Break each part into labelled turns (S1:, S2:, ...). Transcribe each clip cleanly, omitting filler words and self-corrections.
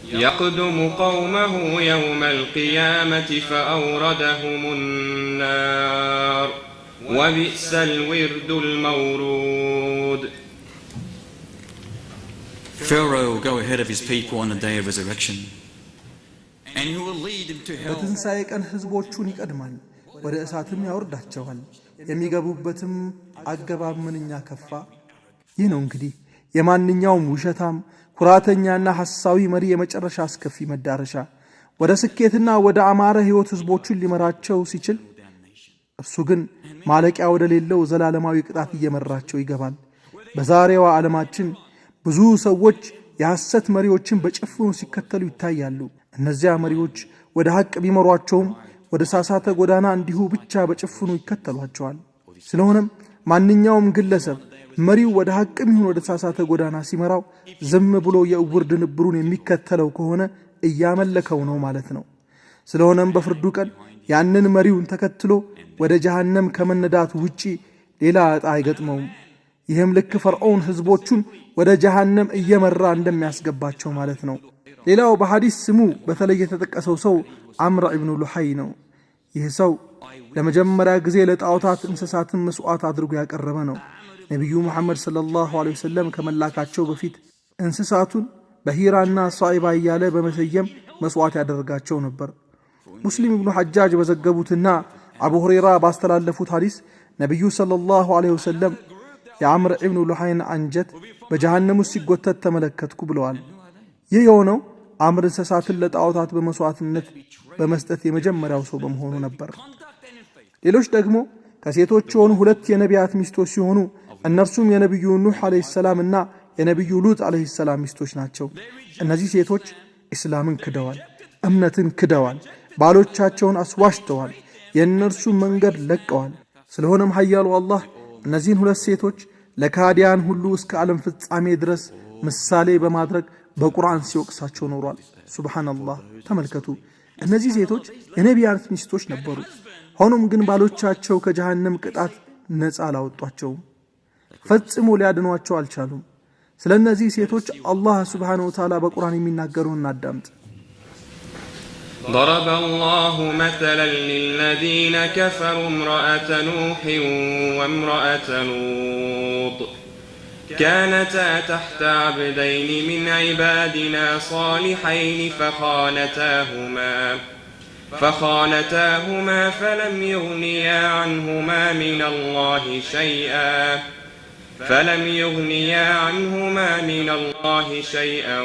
S1: يقدم قومه يوم القيامة فأوردهم النار وبئس الورد المورود.
S2: Pharaoh will go ahead of his people on the day of resurrection, and he will lead them to hell.
S3: በትንሣኤ ቀን ሕዝቦቹን ይቀድማል፣ ወደ እሳትም ያወርዳቸዋል። የሚገቡበትም አገባብ ምንኛ ከፋ! ይህ ነው እንግዲህ የማንኛውም ውሸታም፣ ኩራተኛና ሐሳዊ መሪ የመጨረሻ አስከፊ መዳረሻ። ወደ ስኬትና ወደ አማረ ሕይወት ሕዝቦቹን ሊመራቸው ሲችል፣ እርሱ ግን ማለቂያ ወደ ሌለው ዘላለማዊ ቅጣት እየመራቸው ይገባል። በዛሬዋ ዓለማችን ብዙ ሰዎች የሐሰት መሪዎችን በጭፍኑ ሲከተሉ ይታያሉ። እነዚያ መሪዎች ወደ ሐቅ ቢመሯቸውም ወደ ሳሳተ ጎዳና እንዲሁ ብቻ በጭፍኑ ይከተሏቸዋል። ስለሆነም ማንኛውም ግለሰብ መሪው ወደ ሐቅም ይሁን ወደ ተሳሳተ ጎዳና ሲመራው ዝም ብሎ የእውር ድንብሩን የሚከተለው ከሆነ እያመለከው ነው ማለት ነው። ስለሆነም በፍርዱ ቀን ያንን መሪውን ተከትሎ ወደ ጀሃነም ከመነዳት ውጪ ሌላ ዕጣ አይገጥመውም። ይህም ልክ ፈርዖን ህዝቦቹን ወደ ጀሃነም እየመራ እንደሚያስገባቸው ማለት ነው። ሌላው በሐዲስ ስሙ በተለይ የተጠቀሰው ሰው አምር ኢብኑ ሉሐይ ነው። ይህ ሰው ለመጀመሪያ ጊዜ ለጣዖታት እንስሳትን መስዋዕት አድርጎ ያቀረበ ነው። ነቢዩ ሙሐመድ ሰለላሁ ዐለይሂ ወሰለም ከመላካቸው በፊት እንስሳቱን በሂራና ሳኢባ እያለ በመሰየም መስዋዕት ያደርጋቸው ነበር። ሙስሊም ኢብኑ ሐጃጅ በዘገቡትና አቡ ሁረይራ ባስተላለፉት ሐዲስ ነቢዩ ሰለላሁ ዐለይሂ ወሰለም የአምር ኢብኑ ሉሐይን አንጀት በጀሃነም ውስጥ ሲጎተት ተመለከትኩ ብለዋል። ይህ የሆነው አምር እንስሳትን ለጣዖታት በመስዋዕትነት በመስጠት የመጀመሪያው ሰው በመሆኑ ነበር። ሌሎች ደግሞ ከሴቶች የሆኑ ሁለት የነቢያት ሚስቶች ሲሆኑ፣ እነርሱም የነቢዩ ኑሕ ዓለይሂ ሰላም እና የነቢዩ ሉጥ ዓለይሂ ሰላም ሚስቶች ናቸው። እነዚህ ሴቶች ኢስላምን ክደዋል፣ እምነትን ክደዋል፣ ባሎቻቸውን አስዋሽተዋል፣ የእነርሱን መንገድ ለቀዋል። ስለሆነም ኃያሉ አላህ እነዚህን ሁለት ሴቶች ለካዲያን ሁሉ እስከ ዓለም ፍጻሜ ድረስ ምሳሌ በማድረግ በቁርአን ሲወቅሳቸው ኖሯል። ሱብሓነላህ! ተመልከቱ፣ እነዚህ ሴቶች የነቢያት ሚስቶች ነበሩ። ሆኖም ግን ባሎቻቸው ከጀሃነም ቅጣት ነፃ አላወጧቸውም፣ ፈጽሞ ሊያድኗቸው አልቻሉም። ስለ እነዚህ ሴቶች አላህ ስብሓነሁ ወተዓላ በቁርአን የሚናገረውን እናዳምጥ።
S1: ضرب الله مثلا للذين كفروا امرأة نوح وامرأة لوط كانتا تحت عبدين من عبادنا صالحين فخانتاهما فلم يغنيا عنهما من الله شيئا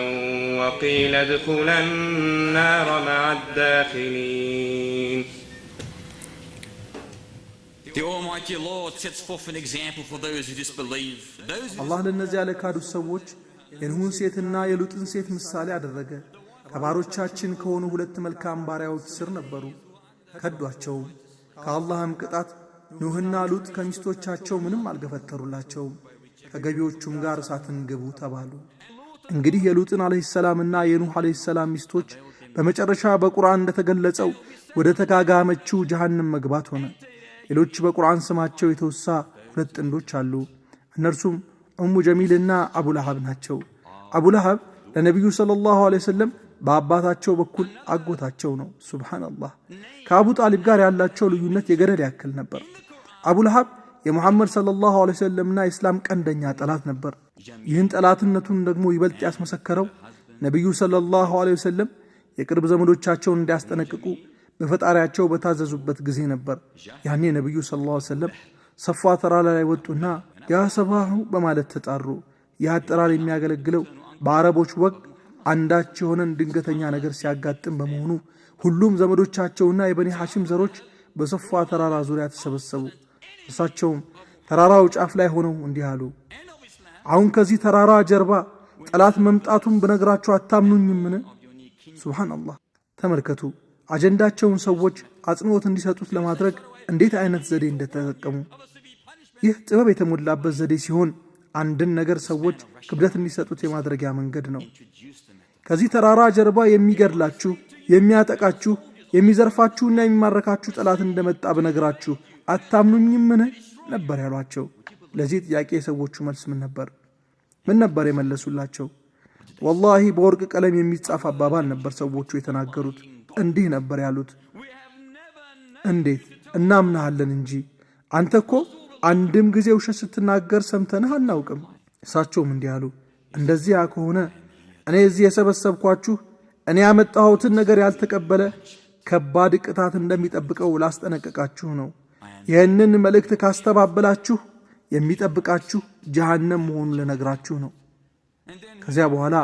S1: وقيل ادخلا النار مع الداخلين.
S2: The Almighty Lord sets forth an example for those who disbelieve. Those who
S3: አላህ ለእነዚያ ለካዱት ሰዎች የኑህን ሴትና የሉጥን ሴት ምሳሌ አደረገ። ከባሮቻችን ከሆኑ ሁለት መልካም ባሪያዎች ስር ነበሩ፣ ከዷቸውም። ከአላህም ቅጣት ኑህና ሉጥ ከሚስቶቻቸው ምንም አልገፈተሩላቸውም። ከገቢዎቹም ጋር እሳትን ግቡ ተባሉ። እንግዲህ የሉጥን ዓለይሂ ሰላምና የኑህ ዓለይሂ ሰላም ሚስቶች በመጨረሻ በቁርአን እንደተገለጸው ወደ ተጋጋመችው ጀሃነም መግባት ሆነ። ሌሎች በቁርአን ስማቸው የተወሳ ሁለት ጥንዶች አሉ። እነርሱም ኡሙ ጀሚልና አቡ ለሃብ ናቸው። አቡ ለሃብ ለነቢዩ ሰለላሁ ዐለይሂ ወሰለም በአባታቸው በኩል አጎታቸው ነው። ሱብሓነላህ! ከአቡ ጣሊብ ጋር ያላቸው ልዩነት የገደል ያክል ነበር። አቡ ለሃብ የሙሐመድ ሰለላሁ ዐለይሂ ወሰለምና የእስላም ቀንደኛ ጠላት ነበር። ይህን ጠላትነቱን ደግሞ ይበልጥ ያስመሰከረው ነቢዩ ሰለላሁ ዐለይሂ ወሰለም የቅርብ ዘመዶቻቸውን እንዲያስጠነቅቁ በፈጣሪያቸው በታዘዙበት ጊዜ ነበር። ያኔ ነቢዩ ሰለላሁ ዐለይሂ ወሰለም ሰፋ ተራራ ላይ ወጡና ያ ሰባሁ በማለት ተጣሩ። ይህ አጠራር የሚያገለግለው በአረቦች ወግ አንዳች የሆነን ድንገተኛ ነገር ሲያጋጥም በመሆኑ ሁሉም ዘመዶቻቸውና የበኒ ሐሽም ዘሮች በሰፋ ተራራ ዙሪያ ተሰበሰቡ። እርሳቸውም ተራራው ጫፍ ላይ ሆነው እንዲህ አሉ። አሁን ከዚህ ተራራ ጀርባ ጠላት መምጣቱን ብነግራችሁ አታምኑኝምን? ሱብሓነላህ! ተመልከቱ፣ አጀንዳቸውን ሰዎች አጽንዖት እንዲሰጡት ለማድረግ እንዴት አይነት ዘዴ እንደተጠቀሙ። ይህ ጥበብ የተሞላበት ዘዴ ሲሆን አንድን ነገር ሰዎች ክብደት እንዲሰጡት የማድረጊያ መንገድ ነው። ከዚህ ተራራ ጀርባ የሚገድላችሁ፣ የሚያጠቃችሁ፣ የሚዘርፋችሁና የሚማረካችሁ ጠላት እንደመጣ ብነግራችሁ አታምኑኝምን? ነበር ያሏቸው። ለዚህ ጥያቄ የሰዎቹ መልስ ምን ነበር? ምን ነበር የመለሱላቸው? ወላሂ በወርቅ ቀለም የሚጻፍ አባባል ነበር ሰዎቹ የተናገሩት። እንዲህ ነበር ያሉት፣ እንዴት እናምናሃለን እንጂ አንተ እኮ አንድም ጊዜ ውሸት ስትናገር ሰምተንህ አናውቅም። እሳቸውም እንዲህ አሉ፣ እንደዚያ ከሆነ እኔ እዚህ የሰበሰብኳችሁ እኔ ያመጣሁትን ነገር ያልተቀበለ ከባድ ቅጣት እንደሚጠብቀው ላስጠነቅቃችሁ ነው። ይህንን መልእክት ካስተባበላችሁ የሚጠብቃችሁ ጀሃነም መሆኑን ልነግራችሁ ነው። ከዚያ በኋላ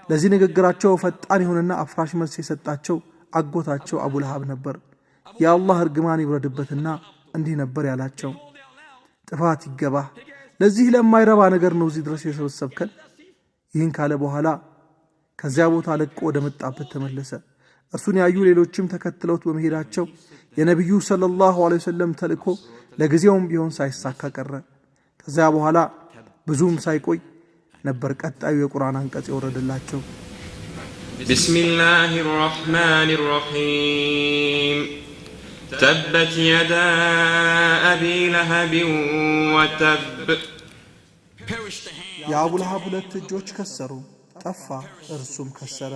S3: ለዚህ ንግግራቸው ፈጣን የሆነና አፍራሽ መልስ የሰጣቸው አጎታቸው አቡ ለሃብ ነበር። የአላህ እርግማን ይውረድበትና እንዲህ ነበር ያላቸው፣ ጥፋት ይገባህ፣ ለዚህ ለማይረባ ነገር ነው እዚህ ድረስ የሰበሰብከን። ይህን ካለ በኋላ ከዚያ ቦታ ለቆ ወደ መጣበት ተመለሰ። እርሱን ያዩ ሌሎችም ተከትለውት በመሄዳቸው የነቢዩ ሰለላሁ ዐለይሂ ወሰለም ተልእኮ ለጊዜውም ቢሆን ሳይሳካ ቀረ። ከዚያ በኋላ ብዙም ሳይቆይ ነበር ቀጣዩ የቁርአን አንቀጽ የወረደላቸው።
S1: بسم الله الرحمن الرحيم تبت يدا أبي لهب وتب።
S3: የአቡ ለሃብ ሁለት እጆች ከሰሩ፣ ጠፋ፣ እርሱም ከሰረ።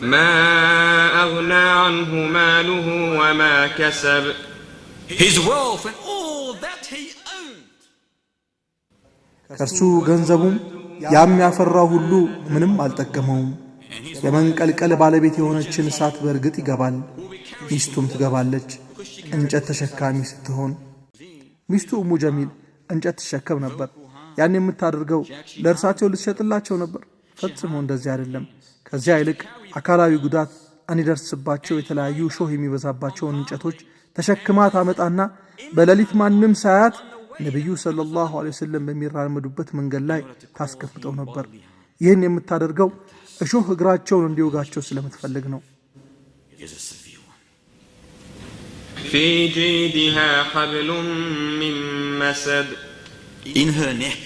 S1: ما أغنى عنه ماله وما كسب።
S2: His wealth and all that he owned.
S3: ከእርሱ ገንዘቡም ያም ያፈራው ሁሉ ምንም አልጠቀመውም። የመንቀልቀል ባለቤት የሆነችን እሳት በእርግጥ ይገባል፣ ሚስቱም ትገባለች እንጨት ተሸካሚ ስትሆን። ሚስቱ ኡሙ ጀሚል እንጨት ትሸከም ነበር። ያን የምታደርገው ለእርሳቸው ልትሸጥላቸው ነበር? ፈጽሞ እንደዚህ አይደለም። ከዚያ ይልቅ አካላዊ ጉዳት እንዲደርስባቸው የተለያዩ ሾህ የሚበዛባቸውን እንጨቶች ተሸክማ ታመጣና በሌሊት ማንም ሳያት ነቢዩ ሰለላሁ ዐለይሂ ወሰለም በሚራመዱበት መንገድ ላይ ታስቀምጠው ነበር። ይህን የምታደርገው እሾህ እግራቸውን እንዲወጋቸው ስለምትፈልግ ነው።
S2: Is a severe one.
S1: في جيدها حبل من مسد።
S2: In her neck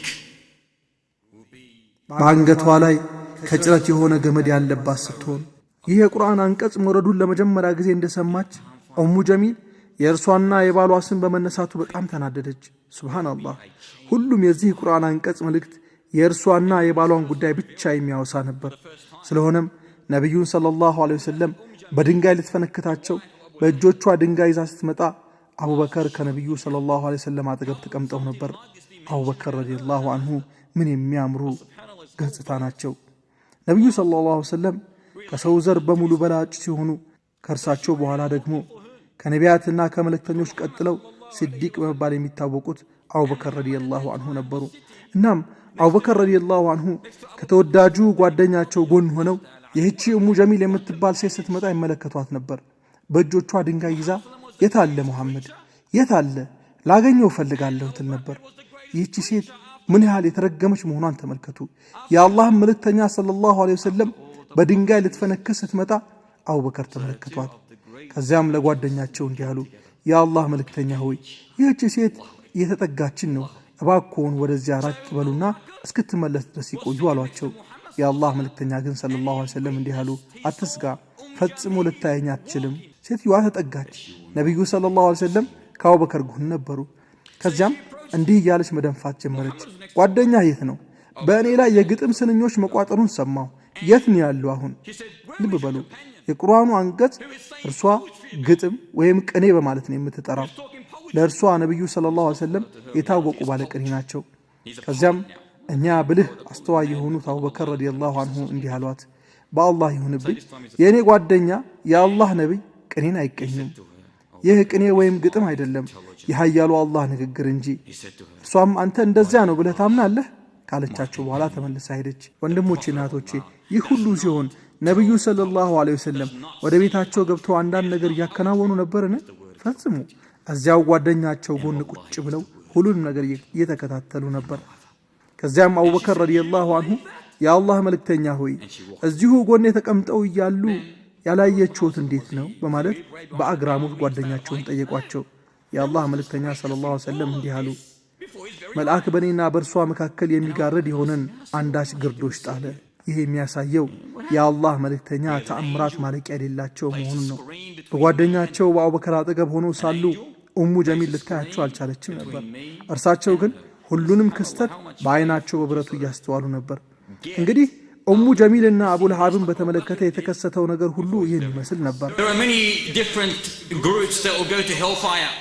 S3: በአንገቷ ላይ ከጭረት የሆነ ገመድ ያለባት ስትሆን። ይህ የቁርአን አንቀጽ መውረዱን ለመጀመሪያ ጊዜ እንደሰማች ኡሙ ጀሚል የእርሷና የባሏ ስም በመነሳቱ በጣም ተናደደች። ሱብሃንአላህ፣ ሁሉም የዚህ ቁርአን አንቀጽ መልእክት የእርሷና የባሏን ጉዳይ ብቻ የሚያወሳ ነበር። ስለሆነም ነቢዩን ሰለላሁ ዐለይሂ ወሰለም በድንጋይ ልትፈነክታቸው በእጆቿ ድንጋይ ይዛ ስትመጣ አቡበከር ከነቢዩ ሰለላሁ ዐለይሂ ወሰለም አጠገብ ተቀምጠው ነበር። አቡበከር ረዲየላሁ አንሁ ምን የሚያምሩ ገጽታ ናቸው! ነቢዩ ሰለላሁ ዐለይሂ ወሰለም ከሰው ዘር በሙሉ በላጭ ሲሆኑ ከእርሳቸው በኋላ ደግሞ ከነቢያትና ከመልእክተኞች ቀጥለው ሲዲቅ በመባል የሚታወቁት አቡበከር ረዲየላሁ አንሁ ነበሩ። እናም አቡበከር ረዲየላሁ አንሁ ከተወዳጁ ጓደኛቸው ጎን ሆነው ይህቺ እሙ ጀሚል የምትባል ሴት ስትመጣ ይመለከቷት ነበር። በእጆቿ ድንጋይ ይዛ የት አለ ሙሐመድ፣ የት አለ፣ ላገኘው እፈልጋለሁ ትል ነበር። ይህቺ ሴት ምን ያህል የተረገመች መሆኗን ተመልከቱ። የአላህን መልእክተኛ ሰለላሁ ዐለይሂ ወሰለም በድንጋይ ልትፈነክስ ስትመጣ አቡበከር ተመለከቷት። ከዚያም ለጓደኛቸው እንዲህ አሉ፣ የአላህ መልእክተኛ ሆይ፣ ይህቺ ሴት እየተጠጋችን ነው፣ እባክዎን ወደዚያ ራቅ በሉና እስክትመለስ ድረስ ይቆዩ አሏቸው። የአላህ መልእክተኛ ግን ሰለላሁ ዐለይሂ ወሰለም እንዲህ አሉ፣ አትስጋ፣ ፈጽሞ ልታየኝ አትችልም። ሴትዮዋ ተጠጋች። ነቢዩ ሰለላሁ ዐለይሂ ወሰለም ከአቡበከር ጎን ነበሩ። ከዚያም እንዲህ እያለች መደንፋት ጀመረች። ጓደኛ የት ነው? በእኔ ላይ የግጥም ስንኞች መቋጠሩን ሰማሁ። የት ነው ያለው አሁን? ልብ በሉ፣ የቁርአኑ አንቀጽ እርሷ ግጥም ወይም ቅኔ በማለት ነው የምትጠራው። ለእርሷ ነቢዩ ሰለላሁ ዐለይሂ ወሰለም የታወቁ ባለቅኔ ናቸው። ከዚያም እኛ ብልህ አስተዋይ የሆኑት አቡበከር ረዲየላሁ አንሁ እንዲህ አሏት፣ በአላህ ይሁንብኝ የእኔ ጓደኛ የአላህ ነቢይ ቅኔን አይቀኙም። ይህ ቅኔ ወይም ግጥም አይደለም፣ የኃያሉ አላህ ንግግር እንጂ። እርሷም አንተ እንደዚያ ነው ብለህ ታምናለህ ካለቻቸው በኋላ ተመልሳ ሄደች። ወንድሞቼ እናቶቼ፣ ይህ ሁሉ ሲሆን ነቢዩ ሰለላሁ ዐለይሂ ወሰለም ወደ ቤታቸው ገብተው አንዳንድ ነገር እያከናወኑ ነበርን? ፈጽሞ። እዚያው ጓደኛቸው ጎን ቁጭ ብለው ሁሉንም ነገር እየተከታተሉ ነበር። ከዚያም አቡበከር ረዲየላሁ አንሁ የአላህ መልእክተኛ ሆይ፣ እዚሁ ጎኔ ተቀምጠው እያሉ ያላየችሁት እንዴት ነው? በማለት በአግራሞት ጓደኛቸውን ጠየቋቸው። የአላህ መልእክተኛ ሰለላሁ ዐለይሂ ወሰለም እንዲህ አሉ፣ መልአክ በእኔና በእርሷ መካከል የሚጋርድ የሆነን አንዳች ግርዶሽ ጣለ። ይህ የሚያሳየው የአላህ መልእክተኛ ተአምራት ማለቂያ የሌላቸው መሆኑን ነው። በጓደኛቸው በአቡበከር አጠገብ ሆነው ሳሉ ኡሙ ጀሚል ልታያቸው አልቻለችም ነበር። እርሳቸው ግን ሁሉንም ክስተት በአይናቸው በብረቱ እያስተዋሉ ነበር። እንግዲህ ኡሙ ጀሚልና አቡ ለሃብን በተመለከተ የተከሰተው ነገር ሁሉ ይህን ይመስል ነበር።
S2: There are many different groups that will go to hellfire,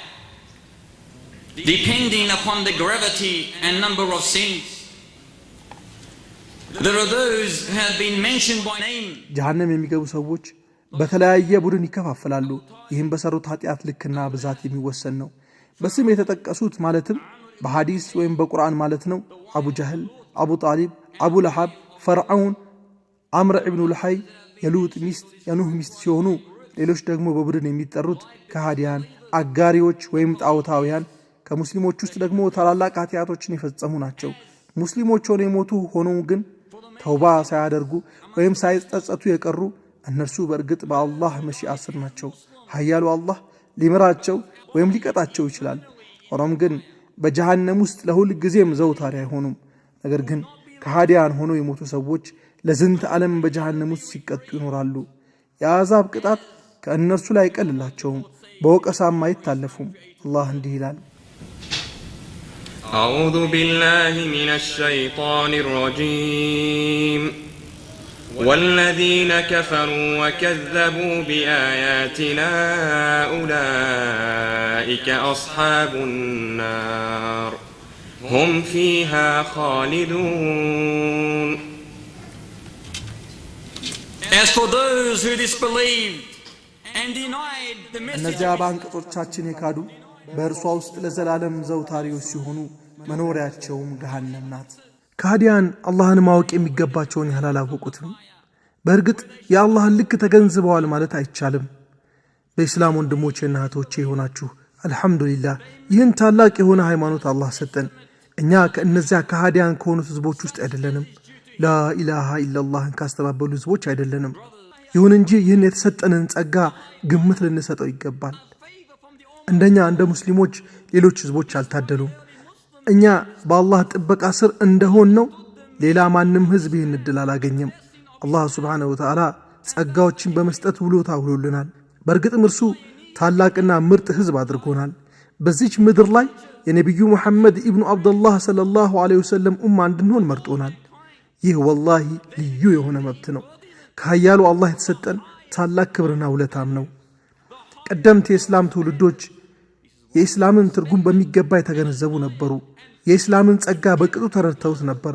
S2: depending upon the gravity and number of sins. There are those who have been mentioned by name.
S3: ጀሃነም የሚገቡ ሰዎች በተለያየ ቡድን ይከፋፈላሉ። ይህም በሰሩት ኃጢአት ልክና ብዛት የሚወሰን ነው። በስም የተጠቀሱት ማለትም በሐዲስ ወይም በቁርአን ማለት ነው፣ አቡ ጀህል፣ አቡ ጣሊብ፣ አቡ ለሃብ፣ ፈርዖን፣ አምር ኢብኑ ልሐይ፣ የሉጥ ሚስት፣ የኑህ ሚስት ሲሆኑ ሌሎች ደግሞ በቡድን የሚጠሩት ከሃዲያን፣ አጋሪዎች ወይም ጣዖታውያን፣ ከሙስሊሞች ውስጥ ደግሞ ታላላቅ ኃጢአቶችን የፈጸሙ ናቸው። ሙስሊሞች ሆነው የሞቱ ሆነው ግን ተውባ ሳያደርጉ ወይም ሳይጸጸቱ የቀሩ እነርሱ በእርግጥ በአላህ መሺአ ስር ናቸው። ኃያሉ አላህ ሊምራቸው ወይም ሊቀጣቸው ይችላል። ሆኖም ግን በጀሃነም ውስጥ ለሁል ጊዜም ዘውታሪ አይሆኑም። ነገር ግን ከሃዲያን ሆነው የሞቱ ሰዎች ለዝንተ ዓለም በጀሃነም ውስጥ ሲቀጡ ይኖራሉ። የአዛብ ቅጣት ከእነርሱ ላይ አይቀልላቸውም፣ በወቀሳም አይታለፉም። አላህ እንዲህ ይላል።
S1: أعوذ بالله من الشيطان الرجيم. والذين كفروا وكذبوا بآياتنا أولئك أصحاب النار هم فيها خالدون.
S2: As for those who disbelieved and denied the message
S3: እነዚያ በአንቀጾቻችን የካዱ በእርሷ ውስጥ ለዘላለም ዘውታሪዎች ሲሆኑ መኖሪያቸውም ገሃነም ናት። ከሃዲያን አላህን ማወቅ የሚገባቸውን ያህል አላወቁትም። በእርግጥ የአላህን ልክ ተገንዝበዋል ማለት አይቻልም። በኢስላም ወንድሞቼና እህቶቼ የሆናችሁ አልሐምዱሊላህ ይህን ታላቅ የሆነ ሃይማኖት አላህ ሰጠን። እኛ ከእነዚያ ከሃዲያን ከሆኑት ህዝቦች ውስጥ አይደለንም። ላኢላሃ ኢለላህን ካስተባበሉ ህዝቦች አይደለንም። ይሁን እንጂ ይህን የተሰጠንን ጸጋ ግምት ልንሰጠው ይገባል። እንደኛ እንደ ሙስሊሞች ሌሎች ህዝቦች አልታደሉም። እኛ በአላህ ጥበቃ ስር እንደሆን ነው ሌላ ማንም ህዝብ ይህን እድል አላገኘም። አላህ ሱብሓነሁ ወተዓላ ጸጋዎችን በመስጠት ውሎታ ውሎልናል። በእርግጥም እርሱ ታላቅና ምርጥ ህዝብ አድርጎናል። በዚች ምድር ላይ የነቢዩ ሙሐመድ ኢብኑ አብዱላህ ሰለላሁ ዐለይሂ ወሰለም ኡማ እንድንሆን መርጦናል። ይህ ወላሂ ልዩ የሆነ መብት ነው። ከኃያሉ አላህ የተሰጠን ታላቅ ክብርና ውለታም ነው። ቀደምት የእስላም ትውልዶች የኢስላምን ትርጉም በሚገባ የተገነዘቡ ነበሩ። የኢስላምን ጸጋ በቅጡ ተረድተውት ነበር።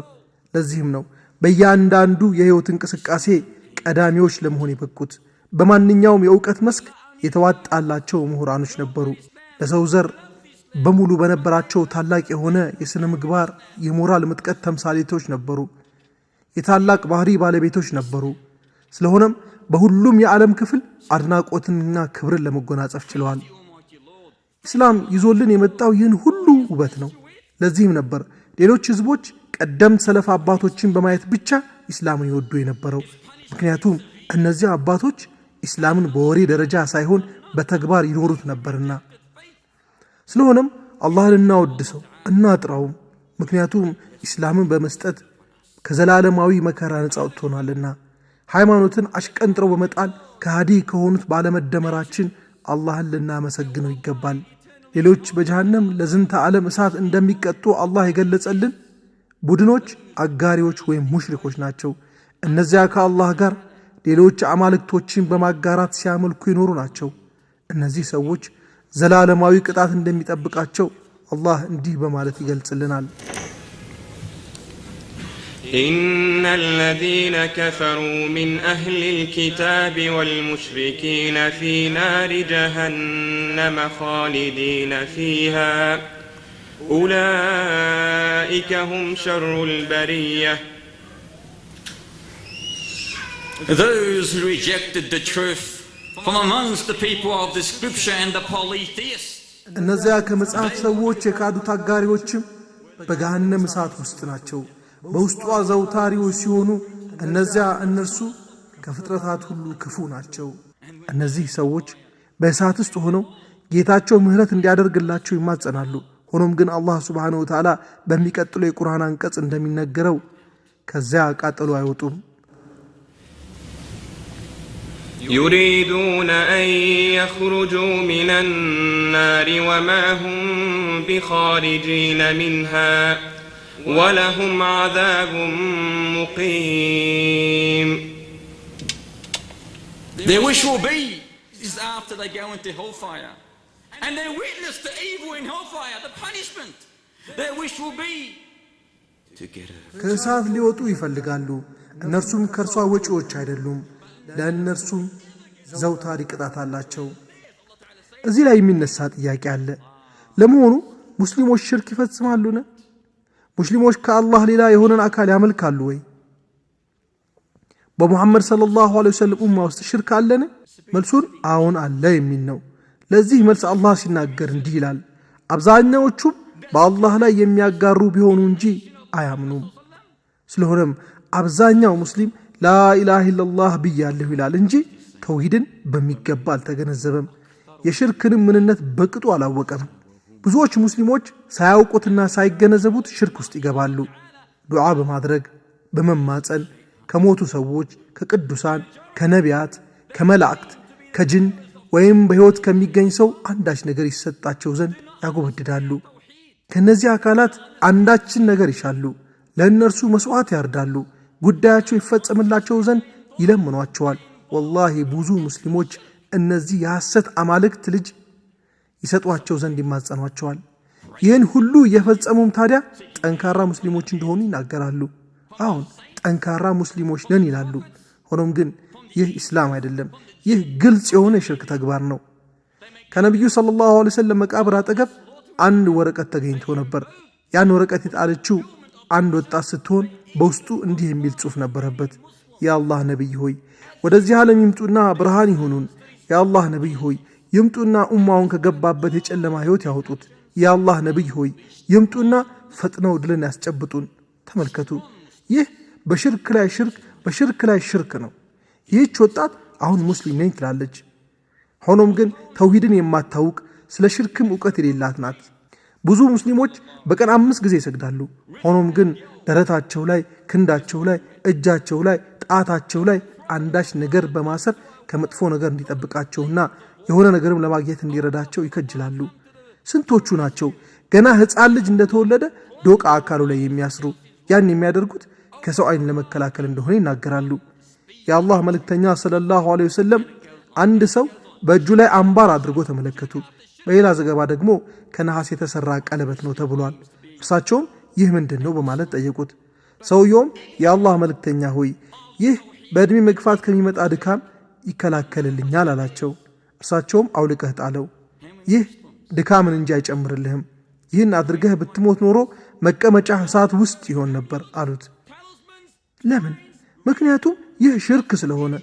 S3: ለዚህም ነው በእያንዳንዱ የህይወት እንቅስቃሴ ቀዳሚዎች ለመሆን የበቁት። በማንኛውም የእውቀት መስክ የተዋጣላቸው ምሁራኖች ነበሩ። ለሰው ዘር በሙሉ በነበራቸው ታላቅ የሆነ የሥነ ምግባር የሞራል ምጥቀት ተምሳሌቶች ነበሩ። የታላቅ ባህሪ ባለቤቶች ነበሩ። ስለሆነም በሁሉም የዓለም ክፍል አድናቆትንና ክብርን ለመጎናጸፍ ችለዋል። ኢስላም ይዞልን የመጣው ይህን ሁሉ ውበት ነው። ለዚህም ነበር ሌሎች ህዝቦች ቀደምት ሰለፍ አባቶችን በማየት ብቻ ኢስላምን ይወዱ የነበረው። ምክንያቱም እነዚህ አባቶች ኢስላምን በወሬ ደረጃ ሳይሆን በተግባር ይኖሩት ነበርና። ስለሆነም አላህን እናወድሰው እናጥራውም፣ ምክንያቱም ኢስላምን በመስጠት ከዘላለማዊ መከራ ነፃ አውጥቶናልና። ሃይማኖትን አሽቀንጥረው በመጣል ከሃዲ ከሆኑት ባለመደመራችን አላህን ልናመሰግነው ይገባል። ሌሎች በጀሃነም ለዝንተ ዓለም እሳት እንደሚቀጡ አላህ የገለጸልን ቡድኖች አጋሪዎች ወይም ሙሽሪኮች ናቸው። እነዚያ ከአላህ ጋር ሌሎች አማልክቶችን በማጋራት ሲያመልኩ ይኖሩ ናቸው። እነዚህ ሰዎች ዘላለማዊ ቅጣት እንደሚጠብቃቸው አላህ እንዲህ በማለት ይገልጽልናል።
S1: إن الذين كفروا من أهل الكتاب والمشركين في نار جهنم خالدين فيها أولئك هم شر البرية.
S2: Those who rejected the truth from amongst the people of the scripture and the polytheists.
S3: እነዚያ ከመጽሐፍ ሰዎች የካዱት አጋሪዎችም በገሃነም እሳት ውስጥ ናቸው። በውስጧ ዘውታሪዎች ሲሆኑ እነዚያ እነርሱ ከፍጥረታት ሁሉ ክፉ ናቸው። እነዚህ ሰዎች በእሳት ውስጥ ሆነው ጌታቸው ምህረት እንዲያደርግላቸው ይማጸናሉ። ሆኖም ግን አላህ ሱብሓነሁ ወተዓላ በሚቀጥለው የቁርአን አንቀጽ እንደሚነገረው ከዚያ ቃጠሎ አይወጡም።
S1: يريدون أن يخرجوا من النار وما هم بخارجين منها ولهم عذاب مقيم.
S2: Their wish will be is after they go into hellfire and they witness the evil in hellfire, the punishment. Their wish will be to get out of
S3: ከእሳት ሊወጡ ይፈልጋሉ፣ እነርሱም ከእርሷ ወጪዎች አይደሉም። ለእነርሱም ዘውታሪ ቅጣት አላቸው። እዚህ ላይ የሚነሳ ጥያቄ አለ። ለመሆኑ ሙስሊሞች ሽርክ ይፈጽማሉን? ሙስሊሞች ከአላህ ሌላ የሆነን አካል ያመልካሉ ወይ? በሙሐመድ ሰለላሁ ዐለይሂ ወሰለም ኡማ ውስጥ ሽርክ አለን? መልሱን አዎን አለ የሚል ነው። ለዚህ መልስ አላህ ሲናገር እንዲህ ይላል፣ አብዛኛዎቹም በአላህ ላይ የሚያጋሩ ቢሆኑ እንጂ አያምኑም። ስለሆነም አብዛኛው ሙስሊም ላኢላሃ ኢለላህ ብያለሁ ይላል እንጂ ተውሂድን በሚገባ አልተገነዘበም። የሽርክንም ምንነት በቅጡ አላወቀም። ብዙዎች ሙስሊሞች ሳያውቁትና ሳይገነዘቡት ሽርክ ውስጥ ይገባሉ። ዱዓ በማድረግ፣ በመማፀን፣ ከሞቱ ሰዎች፣ ከቅዱሳን፣ ከነቢያት፣ ከመላእክት፣ ከጅን ወይም በሕይወት ከሚገኝ ሰው አንዳች ነገር ይሰጣቸው ዘንድ ያጎበድዳሉ። ከእነዚህ አካላት አንዳችን ነገር ይሻሉ። ለእነርሱ መስዋዕት ያርዳሉ። ጉዳያቸው ይፈጸምላቸው ዘንድ ይለምኗቸዋል። ወላሂ ብዙ ሙስሊሞች እነዚህ የሐሰት አማልክት ልጅ ይሰጧቸው ዘንድ ይማጸኗቸዋል። ይህን ሁሉ እየፈጸሙም ታዲያ ጠንካራ ሙስሊሞች እንደሆኑ ይናገራሉ። አሁን ጠንካራ ሙስሊሞች ነን ይላሉ። ሆኖም ግን ይህ ኢስላም አይደለም። ይህ ግልጽ የሆነ የሽርክ ተግባር ነው። ከነቢዩ ሰለላሁ ዐለይሂ ወሰለም መቃብር አጠገብ አንድ ወረቀት ተገኝቶ ነበር። ያን ወረቀት የጣለችው አንድ ወጣት ስትሆን በውስጡ እንዲህ የሚል ጽሑፍ ነበረበት። የአላህ ነቢይ ሆይ፣ ወደዚህ ዓለም ይምጡና ብርሃን ይሁኑን። የአላህ ነቢይ ሆይ፣ ይምጡና ኡማውን ከገባበት የጨለማ ሕይወት ያውጡት። የአላህ ነቢይ ሆይ፣ ይምጡና ፈጥነው ድልን ያስጨብጡን። ተመልከቱ፣ ይህ በሽርክ ላይ ሽርክ፣ በሽርክ ላይ ሽርክ ነው። ይህች ወጣት አሁን ሙስሊም ነኝ ትላለች። ሆኖም ግን ተውሂድን የማታውቅ፣ ስለ ሽርክም እውቀት የሌላት ናት። ብዙ ሙስሊሞች በቀን 5 ጊዜ ይሰግዳሉ። ሆኖም ግን ደረታቸው ላይ፣ ክንዳቸው ላይ፣ እጃቸው ላይ፣ ጣታቸው ላይ አንዳች ነገር በማሰር ከመጥፎ ነገር እንዲጠብቃቸውና የሆነ ነገርም ለማግኘት እንዲረዳቸው ይከጅላሉ። ስንቶቹ ናቸው ገና ሕፃን ልጅ እንደተወለደ ዶቃ አካሉ ላይ የሚያስሩ? ያን የሚያደርጉት ከሰው አይን ለመከላከል እንደሆነ ይናገራሉ። የአላህ መልእክተኛ ሰለላሁ ዐለይሂ ወሰለም አንድ ሰው በእጁ ላይ አምባር አድርጎ ተመለከቱ። በሌላ ዘገባ ደግሞ ከነሐስ የተሰራ ቀለበት ነው ተብሏል። እርሳቸውም ይህ ምንድን ነው በማለት ጠየቁት። ሰውየውም የአላህ መልእክተኛ ሆይ፣ ይህ በዕድሜ መግፋት ከሚመጣ ድካም ይከላከልልኛል አላቸው። እርሳቸውም አውልቀህ ጣለው፣ ይህ ድካምን እንጂ አይጨምርልህም። ይህን አድርገህ ብትሞት ኖሮ መቀመጫ እሳት ውስጥ ይሆን ነበር አሉት። ለምን? ምክንያቱም ይህ ሽርክ ስለሆነ።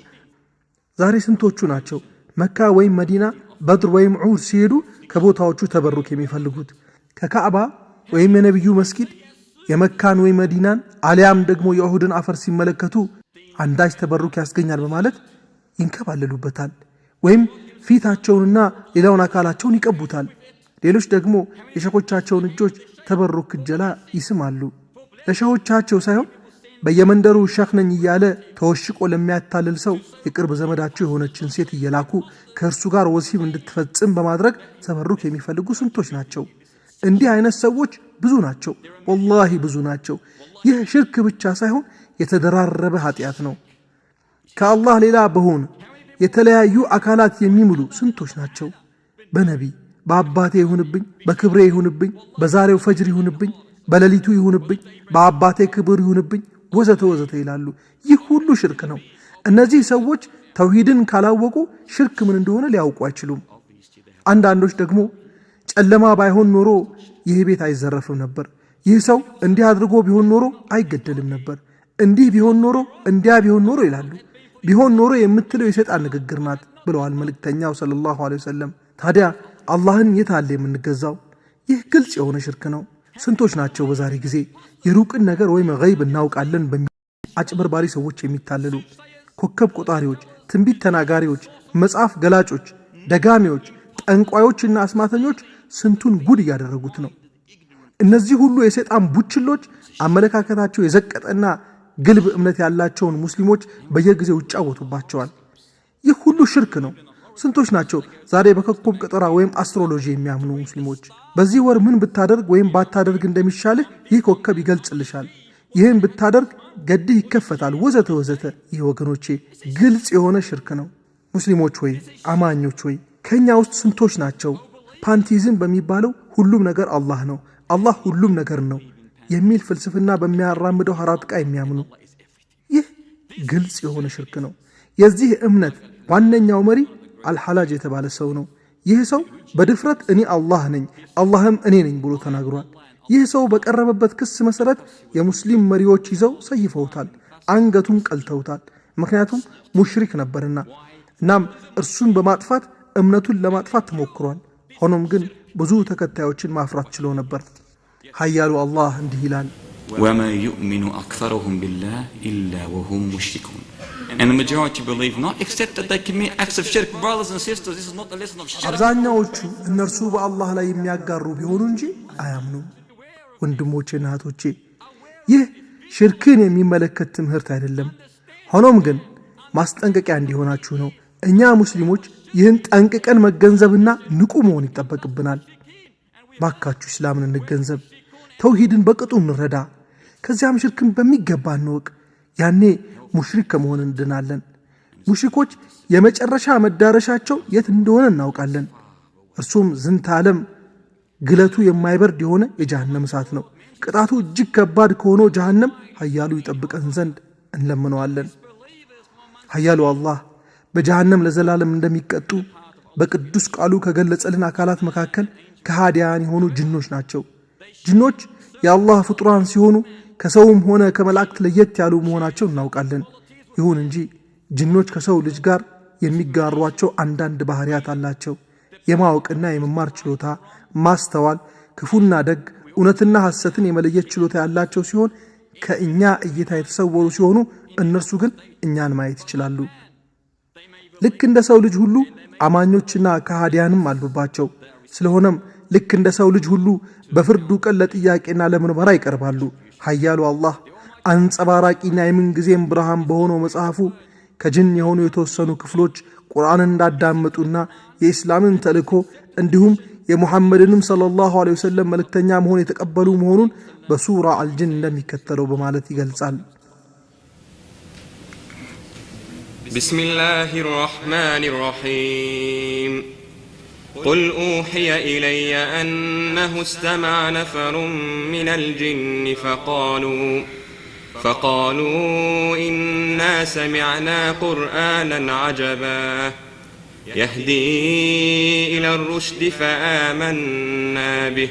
S3: ዛሬ ስንቶቹ ናቸው መካ ወይም መዲና፣ በድር ወይም ዑድ ሲሄዱ ከቦታዎቹ ተበሩክ የሚፈልጉት? ከካዕባ ወይም የነቢዩ መስጊድ፣ የመካን ወይም መዲናን አሊያም ደግሞ የኡሁድን አፈር ሲመለከቱ አንዳች ተበሩክ ያስገኛል በማለት ይንከባለሉበታል፣ ወይም ፊታቸውንና ሌላውን አካላቸውን ይቀቡታል። ሌሎች ደግሞ የሸኾቻቸውን እጆች ተበሩክ እጀላ ይስማሉ። ለሸኾቻቸው ሳይሆን በየመንደሩ ሸኽ ነኝ እያለ ተወሽቆ ለሚያታልል ሰው የቅርብ ዘመዳቸው የሆነችን ሴት እየላኩ ከእርሱ ጋር ወሲብ እንድትፈጽም በማድረግ ተበሩክ የሚፈልጉ ስንቶች ናቸው? እንዲህ አይነት ሰዎች ብዙ ናቸው። ወላሂ ብዙ ናቸው። ይህ ሽርክ ብቻ ሳይሆን የተደራረበ ኃጢአት ነው። ከአላህ ሌላ በሆኑ የተለያዩ አካላት የሚምሉ ስንቶች ናቸው? በነቢ፣ በአባቴ ይሁንብኝ፣ በክብሬ ይሁንብኝ፣ በዛሬው ፈጅር ይሁንብኝ፣ በሌሊቱ ይሁንብኝ፣ በአባቴ ክብር ይሁንብኝ፣ ወዘተ ወዘተ ይላሉ። ይህ ሁሉ ሽርክ ነው። እነዚህ ሰዎች ተውሂድን ካላወቁ ሽርክ ምን እንደሆነ ሊያውቁ አይችሉም። አንዳንዶች ደግሞ ጨለማ ባይሆን ኖሮ ይህ ቤት አይዘረፍም ነበር፣ ይህ ሰው እንዲህ አድርጎ ቢሆን ኖሮ አይገደልም ነበር፣ እንዲህ ቢሆን ኖሮ፣ እንዲያ ቢሆን ኖሮ ይላሉ። ቢሆን ኖሮ የምትለው የሰይጣን ንግግር ናት ብለዋል መልእክተኛው ሰለላሁ ዐለይሂ ወሰለም። ታዲያ አላህን የት አለ የምንገዛው? ይህ ግልጽ የሆነ ሽርክ ነው። ስንቶች ናቸው በዛሬ ጊዜ የሩቅን ነገር ወይም ገይብ እናውቃለን በሚሉ አጭበርባሪ ሰዎች የሚታለሉ? ኮከብ ቆጣሪዎች፣ ትንቢት ተናጋሪዎች፣ መጽሐፍ ገላጮች፣ ደጋሚዎች፣ ጠንቋዮችና አስማተኞች ስንቱን ጉድ እያደረጉት ነው። እነዚህ ሁሉ የሰይጣን ቡችሎች አመለካከታቸው የዘቀጠና ግልብ እምነት ያላቸውን ሙስሊሞች በየጊዜው ይጫወቱባቸዋል። ይህ ሁሉ ሽርክ ነው። ስንቶች ናቸው ዛሬ በኮከብ ቀጠራ ወይም astrology የሚያምኑ ሙስሊሞች? በዚህ ወር ምን ብታደርግ ወይም ባታደርግ እንደሚሻልህ ይህ ኮከብ ይገልጽልሻል፣ ይህን ብታደርግ ገድህ ይከፈታል፣ ወዘተ ወዘተ። ይህ ወገኖቼ ግልጽ የሆነ ሽርክ ነው። ሙስሊሞች ወይ አማኞች ወይ ከእኛ ውስጥ ስንቶች ናቸው pantheism በሚባለው ሁሉም ነገር አላህ ነው፣ አላህ ሁሉም ነገር ነው የሚል ፍልስፍና በሚያራምደው ሐራጥቃ የሚያምኑ? ይህ ግልጽ የሆነ ሽርክ ነው። የዚህ እምነት ዋነኛው መሪ አልሐላጅ የተባለ ሰው ነው። ይህ ሰው በድፍረት እኔ አላህ ነኝ፣ አላህም እኔ ነኝ ብሎ ተናግሯል። ይህ ሰው በቀረበበት ክስ መሰረት የሙስሊም መሪዎች ይዘው ሰይፈውታል፣ አንገቱን ቀልተውታል። ምክንያቱም ሙሽሪክ ነበርና። እናም እርሱን በማጥፋት እምነቱን ለማጥፋት ተሞክሯል። ሆኖም ግን ብዙ ተከታዮችን ማፍራት ችሎ ነበር። ኃያሉ አላህ እንዲህ ይላል፣
S2: وما يؤمن أكثرهم بالله إلا وهم مشركون. And the majority believe not except that they commit acts of shirk. Brothers and sisters, this is not the lesson of shirk.
S3: አብዛኛዎቹ እነርሱ በአላህ ላይ የሚያጋሩ ቢሆኑ እንጂ አያምኑም። ወንድሞቼና እህቶቼ፣ ይህ ሽርክን የሚመለከት ትምህርት አይደለም። ሆኖም ግን ማስጠንቀቂያ እንዲሆናችሁ ነው። እኛ ሙስሊሞች ይህን ጠንቅቀን መገንዘብና ንቁ መሆን ይጠበቅብናል። ባካችሁ እስላምን እንገንዘብ፣ ተውሂድን በቅጡ እንረዳ፣ ከዚያም ሽርክን በሚገባ እንወቅ። ያኔ ሙሽሪክ ከመሆን እንድናለን። ሙሽሪኮች የመጨረሻ መዳረሻቸው የት እንደሆነ እናውቃለን። እርሱም ዝንተ ዓለም ግለቱ የማይበርድ የሆነ የጀሃነም እሳት ነው። ቅጣቱ እጅግ ከባድ ከሆነው ጀሃነም ኃያሉ ይጠብቀን ዘንድ እንለምነዋለን። ኃያሉ አላህ በጀሃነም ለዘላለም እንደሚቀጡ በቅዱስ ቃሉ ከገለጸልን አካላት መካከል ከሃዲያን የሆኑ ጅኖች ናቸው። ጅኖች የአላህ ፍጡራን ሲሆኑ ከሰውም ሆነ ከመላእክት ለየት ያሉ መሆናቸው እናውቃለን። ይሁን እንጂ ጅኖች ከሰው ልጅ ጋር የሚጋሯቸው አንዳንድ ባህሪያት አላቸው። የማወቅና የመማር ችሎታ፣ ማስተዋል፣ ክፉና ደግ፣ እውነትና ሐሰትን የመለየት ችሎታ ያላቸው ሲሆን ከእኛ እይታ የተሰወሩ ሲሆኑ እነርሱ ግን እኛን ማየት ይችላሉ። ልክ እንደ ሰው ልጅ ሁሉ አማኞችና ከሃዲያንም አሉባቸው። ስለሆነም ልክ እንደ ሰው ልጅ ሁሉ በፍርዱ ቀን ለጥያቄና ለምርመራ ይቀርባሉ። ኃያሉ አላህ አንጸባራቂና የምንጊዜም ብርሃን በሆነው መጽሐፉ ከጅን የሆኑ የተወሰኑ ክፍሎች ቁርአንን እንዳዳመጡና የኢስላምን ተልእኮ እንዲሁም የሙሐመድንም ሰለላሁ ዐለይሂ ወሰለም መልእክተኛ መሆን የተቀበሉ መሆኑን በሱራ አልጅን እንደሚከተለው በማለት ይገልጻል።
S1: بسم الله الرحمن الرحيم. قل أوحي إلي أنه استمع نفر من الجن فقالوا إنا سمعنا قرآنا عجبا يهدي إلى الرشد فآمنا به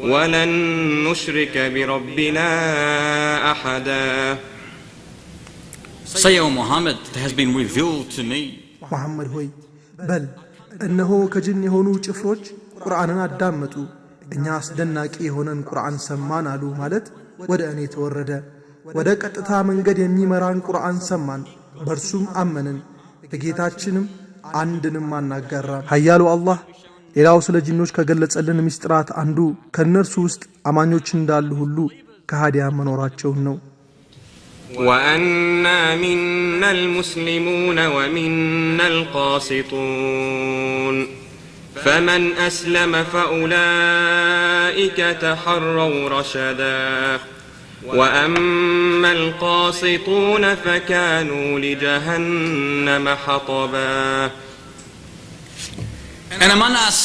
S1: ولن نشرك بربنا أحدا.
S2: Say, O Muhammad, it has been revealed to me.
S3: መሐመድ ሆይ በል፣ እነሆ ከጅን የሆኑ ጭፍሮች ቁርአንን አዳመጡ፣ እኛ አስደናቂ የሆነን ቁርአን ሰማን አሉ። ማለት ወደ እኔ ተወረደ። ወደ ቀጥታ መንገድ የሚመራን ቁርአን ሰማን፣ በእርሱም አመንን፣ በጌታችንም አንድንም አናጋራም። ኃያሉ አላህ ሌላው ስለ ጅኖች ከገለጸልን ምስጢራት አንዱ ከእነርሱ ውስጥ አማኞች እንዳሉ ሁሉ ከሃዲያን መኖራቸውን ነው።
S1: وأنا منا المسلمون ومنا القاسطون فمن أسلم فأولئك تحروا رشدا وأما القاسطون فكانوا لجهنم حطبا.
S2: And among us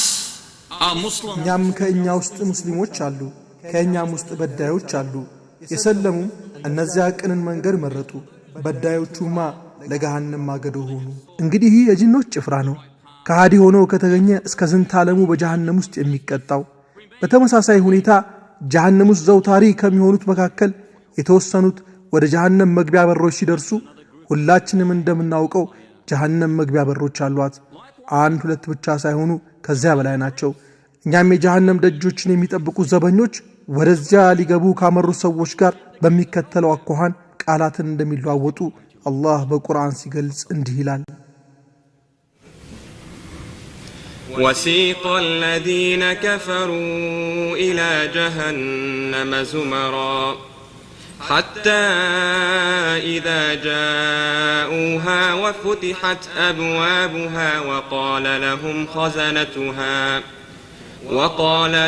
S2: are Muslims.
S3: እኛም ከእኛ ውስጥ ሙስሊሞች አሉ፣ ከእኛም ውስጥ በዳዮች አሉ። የሰለሙ እነዚያ ቅንን መንገድ መረጡ፣ በዳዮቹማ ለገሃነም ማገዶ ሆኑ። እንግዲህ ይህ የጅኖች ጭፍራ ነው። ከሃዲ ሆኖ ከተገኘ እስከ ዝንተ ዓለሙ በጀሃነም ውስጥ የሚቀጣው። በተመሳሳይ ሁኔታ ጀሃነም ውስጥ ዘውታሪ ከሚሆኑት መካከል የተወሰኑት ወደ ጀሃነም መግቢያ በሮች ሲደርሱ፣ ሁላችንም እንደምናውቀው ጀሃነም መግቢያ በሮች አሏት። አንድ ሁለት ብቻ ሳይሆኑ ከዚያ በላይ ናቸው። እኛም የጀሃነም ደጆችን የሚጠብቁ ዘበኞች ወደዚያ ሊገቡ ካመሩ ሰዎች ጋር በሚከተለው አኳኋን ቃላትን እንደሚለዋወጡ አላህ በቁርአን ሲገልጽ እንዲህ ይላል።
S1: وسيق الذين كفروا إلى جهنم زمرا حتى إذا جاءوها وفتحت أبوابها وقال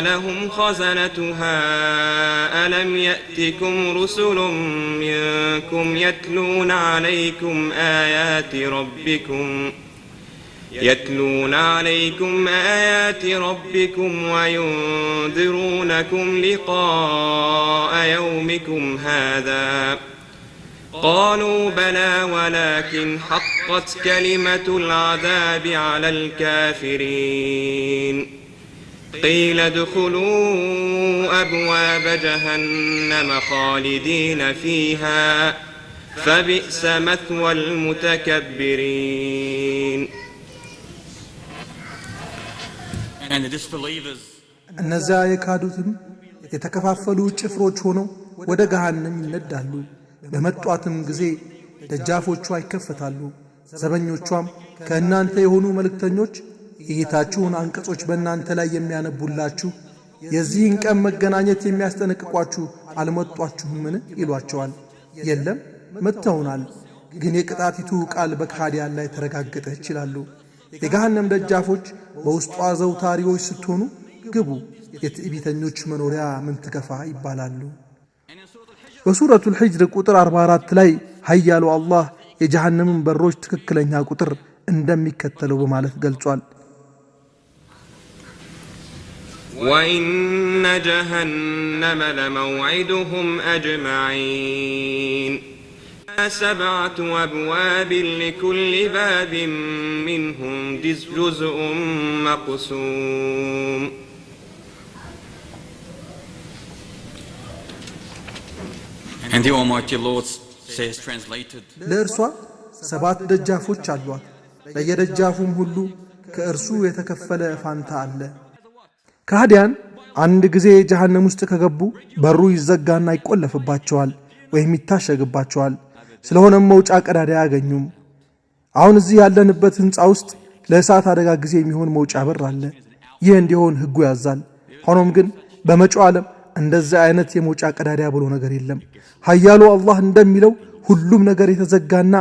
S1: لهم خزنتها ألم يأتكم رسل منكم يتلون عليكم آيات ربكم وينذرونكم لقاء يومكم هذا قالوا بلى ولكن حقت كلمة العذاب على الكافرين قيل ادخلوا أبواب جهنم خالدين فيها فبئس مثوى المتكبرين.
S2: And the disbelievers,
S3: እነዚያ የካዱትም የተከፋፈሉ ጭፍሮች ሆነው ወደ ገሃነም ይነዳሉ። በመጧትም ጊዜ ደጃፎቿ ይከፈታሉ። ዘበኞቿም ከእናንተ የሆኑ መልእክተኞች የጌታችሁን አንቀጾች በእናንተ ላይ የሚያነቡላችሁ የዚህን ቀን መገናኘት የሚያስጠነቅቋችሁ አልመጧችሁምን? ይሏቸዋል። የለም መጥተውናል፣ ግን የቅጣቲቱ ቃል በከሃዲያን ላይ ተረጋገጠች ይላሉ። የገሃነም ደጃፎች በውስጧ ዘውታሪዎች ስትሆኑ ግቡ፣ የትዕቢተኞች መኖሪያ ምን ትከፋ ይባላሉ። በሱረቱል ሂጅር ቁጥር 44 ላይ ኃያሉ አላህ የጀሃነምን በሮች ትክክለኛ ቁጥር እንደሚከተለው በማለት ገልጿል።
S1: وإن جهنم لموعدهم أجمعين 7 أبواب لكل باب منهم جزء مقسوم.
S2: And the Almighty Lord says, translated,
S3: ለእርሷ 7 ደጃፎች አሏት፣ ለየደጃፉም ሁሉ ከእርሱ የተከፈለ ፋንታ አለ። ከሃዲያን አንድ ጊዜ ጀሃነም ውስጥ ከገቡ በሩ ይዘጋና ይቆለፍባቸዋል ወይም ይታሸግባቸዋል። ስለሆነም መውጫ ቀዳዳ አያገኙም። አሁን እዚህ ያለንበት ህንፃ ውስጥ ለእሳት አደጋ ጊዜ የሚሆን መውጫ በር አለ። ይህ እንዲሆን ህጉ ያዛል። ሆኖም ግን በመጪው ዓለም እንደዚህ አይነት የመውጫ ቀዳዳ ብሎ ነገር የለም። ኃያሉ አላህ እንደሚለው ሁሉም ነገር የተዘጋና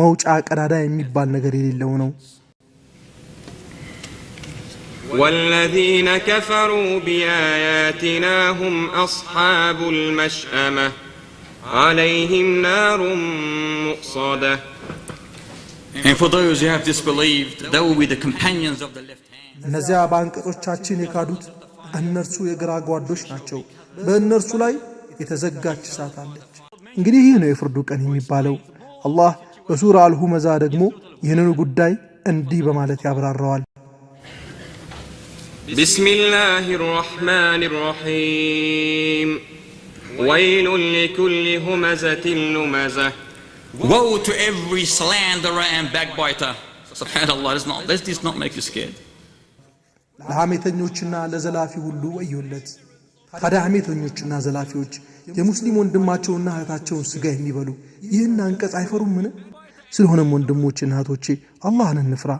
S3: መውጫ ቀዳዳ የሚባል ነገር የሌለው ነው።
S1: والذين كفروا بآياتنا هم أصحاب المشأمة عليهم نار مؤصدة.
S2: And for those who have disbelieved, they will be the companions of the left hand.
S3: እነዚያ በአንቀጾቻችን የካዱት እነርሱ የግራ ጓዶች ናቸው። በእነርሱ ላይ የተዘጋች እሳት አለች። እንግዲህ ይህ ነው የፍርዱ ቀን የሚባለው። አላህ በሱራ አልሁመዛ ደግሞ ይህንኑ ጉዳይ እንዲህ በማለት ያብራራዋል።
S1: بسم الله الرحمن الرحيم ويل لكل همزة لمزة.
S2: Woe to every slanderer and backbiter. Subhanallah, does this not make you scared?
S3: ለሐሜተኞችና ለዘላፊ ሁሉ ወዮለት። ታዲያ ሐሜተኞችና ዘላፊዎች የሙስሊም ወንድማቸውና እህታቸውን ስጋ የሚበሉ ይህን አንቀጽ አይፈሩምን? ስለሆነም ወንድሞችና እህቶቼ አላህን እንፍራ።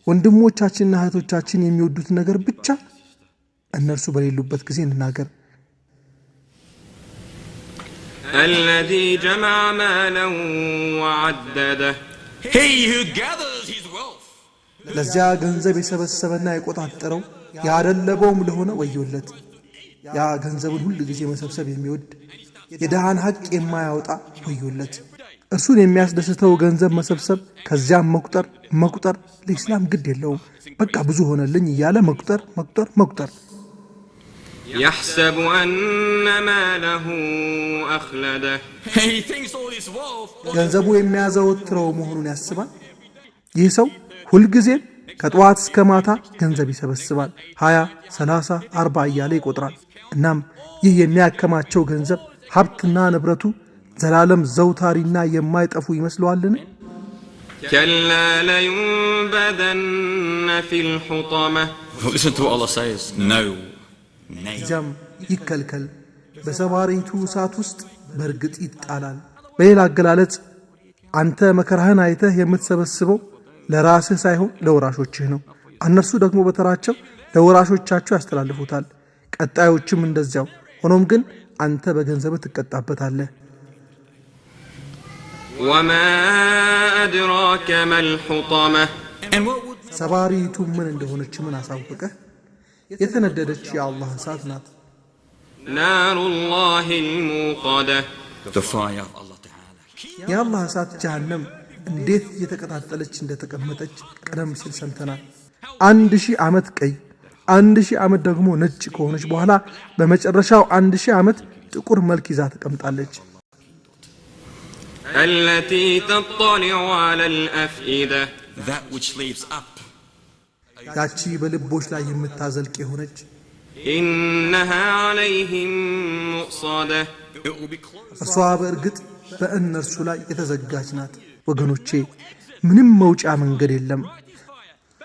S3: ወንድሞቻችንና እህቶቻችን የሚወዱት ነገር ብቻ እነርሱ በሌሉበት ጊዜ እንናገር።
S1: الذي جمع مالا وعدده.
S2: He who gathers his wealth.
S3: ለዚያ ገንዘብ የሰበሰበና የቆጣጠረው ያደለበውም ለሆነ ወዮለት። ያ ገንዘብን ሁሉ ጊዜ መሰብሰብ የሚወድ የድሃን ሐቅ የማያወጣ ወዮለት። እርሱን የሚያስደስተው ገንዘብ መሰብሰብ ከዚያም መቁጠር መቁጠር፣ ለኢስላም ግድ የለውም በቃ ብዙ ሆነልኝ እያለ መቁጠር መቁጠር መቁጠር።
S1: يحسب أن ماله أخلده.
S2: He thinks all his wealth
S3: ገንዘቡ የሚያዘወትረው መሆኑን ያስባል። ይህ ሰው ሁልጊዜም ከጠዋት እስከ ማታ ገንዘብ ይሰበስባል። 20 30 40 እያለ ይቆጥራል። እናም ይህ የሚያከማቸው ገንዘብ ሀብትና ንብረቱ ዘላለም ዘውታሪና የማይጠፉ ይመስለዋልን?
S1: كلا لينبذن في الحطمة.
S2: Listen to what Allah says. No. Nay.
S3: እዚያም ይከልከል፣ በሰባሪቱ እሳት ውስጥ በእርግጥ ይጣላል። በሌላ አገላለጽ አንተ መከራህን አይተህ የምትሰበስበው ለራስህ ሳይሆን ለወራሾችህ ነው። እነርሱ ደግሞ በተራቸው ለወራሾቻቸው ያስተላልፉታል፣ ቀጣዮችም እንደዚያው። ሆኖም ግን አንተ በገንዘብህ ትቀጣበታለህ።
S1: وما أدراك ما الحطمة?
S2: And what would
S3: ሰባሪቱ ምን እንደሆነች ምን አሳወቀህ? የተነደደች የአላህ እሳት ናት።
S1: نار الله الموقدة።
S2: The fire of Allah Ta'ala.
S3: የአላህ እሳት ጀሃነም እንዴት እየተቀጣጠለች እንደተቀመጠች ቀደም ሲል ሰምተናል። 1000 ዓመት ቀይ፣ 1000 ዓመት ደግሞ ነጭ ከሆነች በኋላ በመጨረሻው 1000 ዓመት ጥቁር መልክ ይዛ ተቀምጣለች።
S1: التي تطلع على الأفئدة።
S2: That which leaps up.
S3: ያቺ በልቦች ላይ የምታዘልቅ የሆነች።
S1: إنها عليهم مؤصدة።
S2: It will be closed.
S3: እርሷ በእርግጥ በእነርሱ ላይ የተዘጋች ናት። ወገኖቼ፣ ምንም መውጫ መንገድ የለም።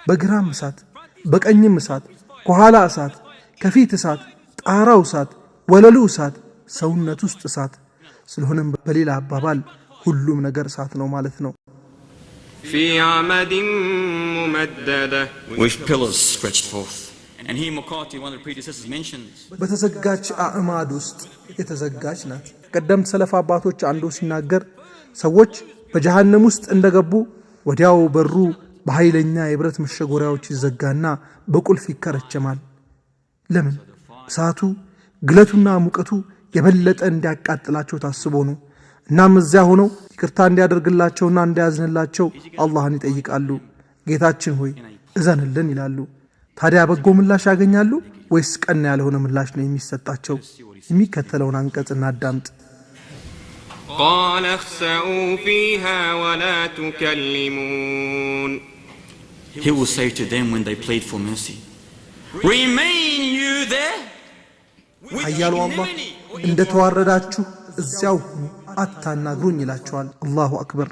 S3: በግራም እሳት፣ በቀኝም እሳት፣ ከኋላ እሳት፣ ከፊት እሳት፣ ጣራው እሳት፣ ወለሉ እሳት፣ ሰውነት ውስጥ እሳት። ስለሆነም በሌላ አባባል ሁሉም ነገር እሳት ነው ማለት ነው።
S1: في عمد ممددة።
S2: With pillars stretched forth. And here Muqatil, one of the predecessors, mentions
S3: በተዘጋች አዕማድ ውስጥ የተዘጋች ናት። ቀደምት ሰለፍ አባቶች አንዱ ሲናገር ሰዎች በጀሃነም ውስጥ እንደገቡ ወዲያው በሩ በኃይለኛ የብረት መሸጎሪያዎች ይዘጋና በቁልፍ ይከረቸማል። ለምን? እሳቱ ግለቱና ሙቀቱ የበለጠ እንዲያቃጥላቸው ታስቦ ነው። እናም እዚያ ሆነው ይቅርታ እንዲያደርግላቸውና እንዲያዝንላቸው አላህን ይጠይቃሉ። ጌታችን ሆይ፣ እዘንልን ይላሉ። ታዲያ በጎ ምላሽ ያገኛሉ ወይስ ቀና ያልሆነ ምላሽ ነው የሚሰጣቸው? የሚከተለውን አንቀጽ እናዳምጥ።
S1: قال اخسئوا فيها ولا تكلمون።
S2: He will say to them when they plead for mercy, "Remain you there with
S3: ኃያሉ አላህ
S2: ignominy."
S3: እንደ ተዋረዳችሁ እዚያው ሁኑ፣ አታናግሩኝ ይላቸዋል። አላሁ አክበር።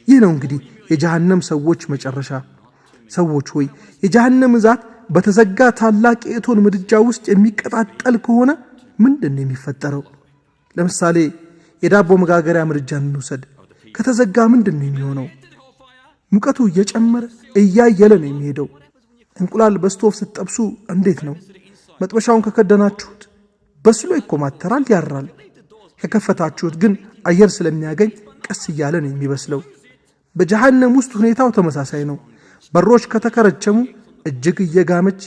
S3: ይህ ነው እንግዲህ የጀሃነም ሰዎች መጨረሻ። ሰዎች ሆይ፣ የጀሃነም እሳት በተዘጋ ታላቅ የእቶን ምድጃ ውስጥ የሚቀጣጠል ከሆነ ምንድን ነው የሚፈጠረው? ለምሳሌ የዳቦ መጋገሪያ ምድጃን እንውሰድ። ከተዘጋ ምንድን ነው የሚሆነው? ሙቀቱ እየጨመረ እያየለ ነው የሚሄደው። እንቁላል በስቶቭ ስትጠብሱ እንዴት ነው? መጥበሻውን ከከደናችሁት በስሎ ይኮማተራል፣ ያራል። ከከፈታችሁት ግን አየር ስለሚያገኝ ቀስ እያለ ነው የሚበስለው። በጀሃነም ውስጥ ሁኔታው ተመሳሳይ ነው። በሮች ከተከረቸሙ እጅግ እየጋመች፣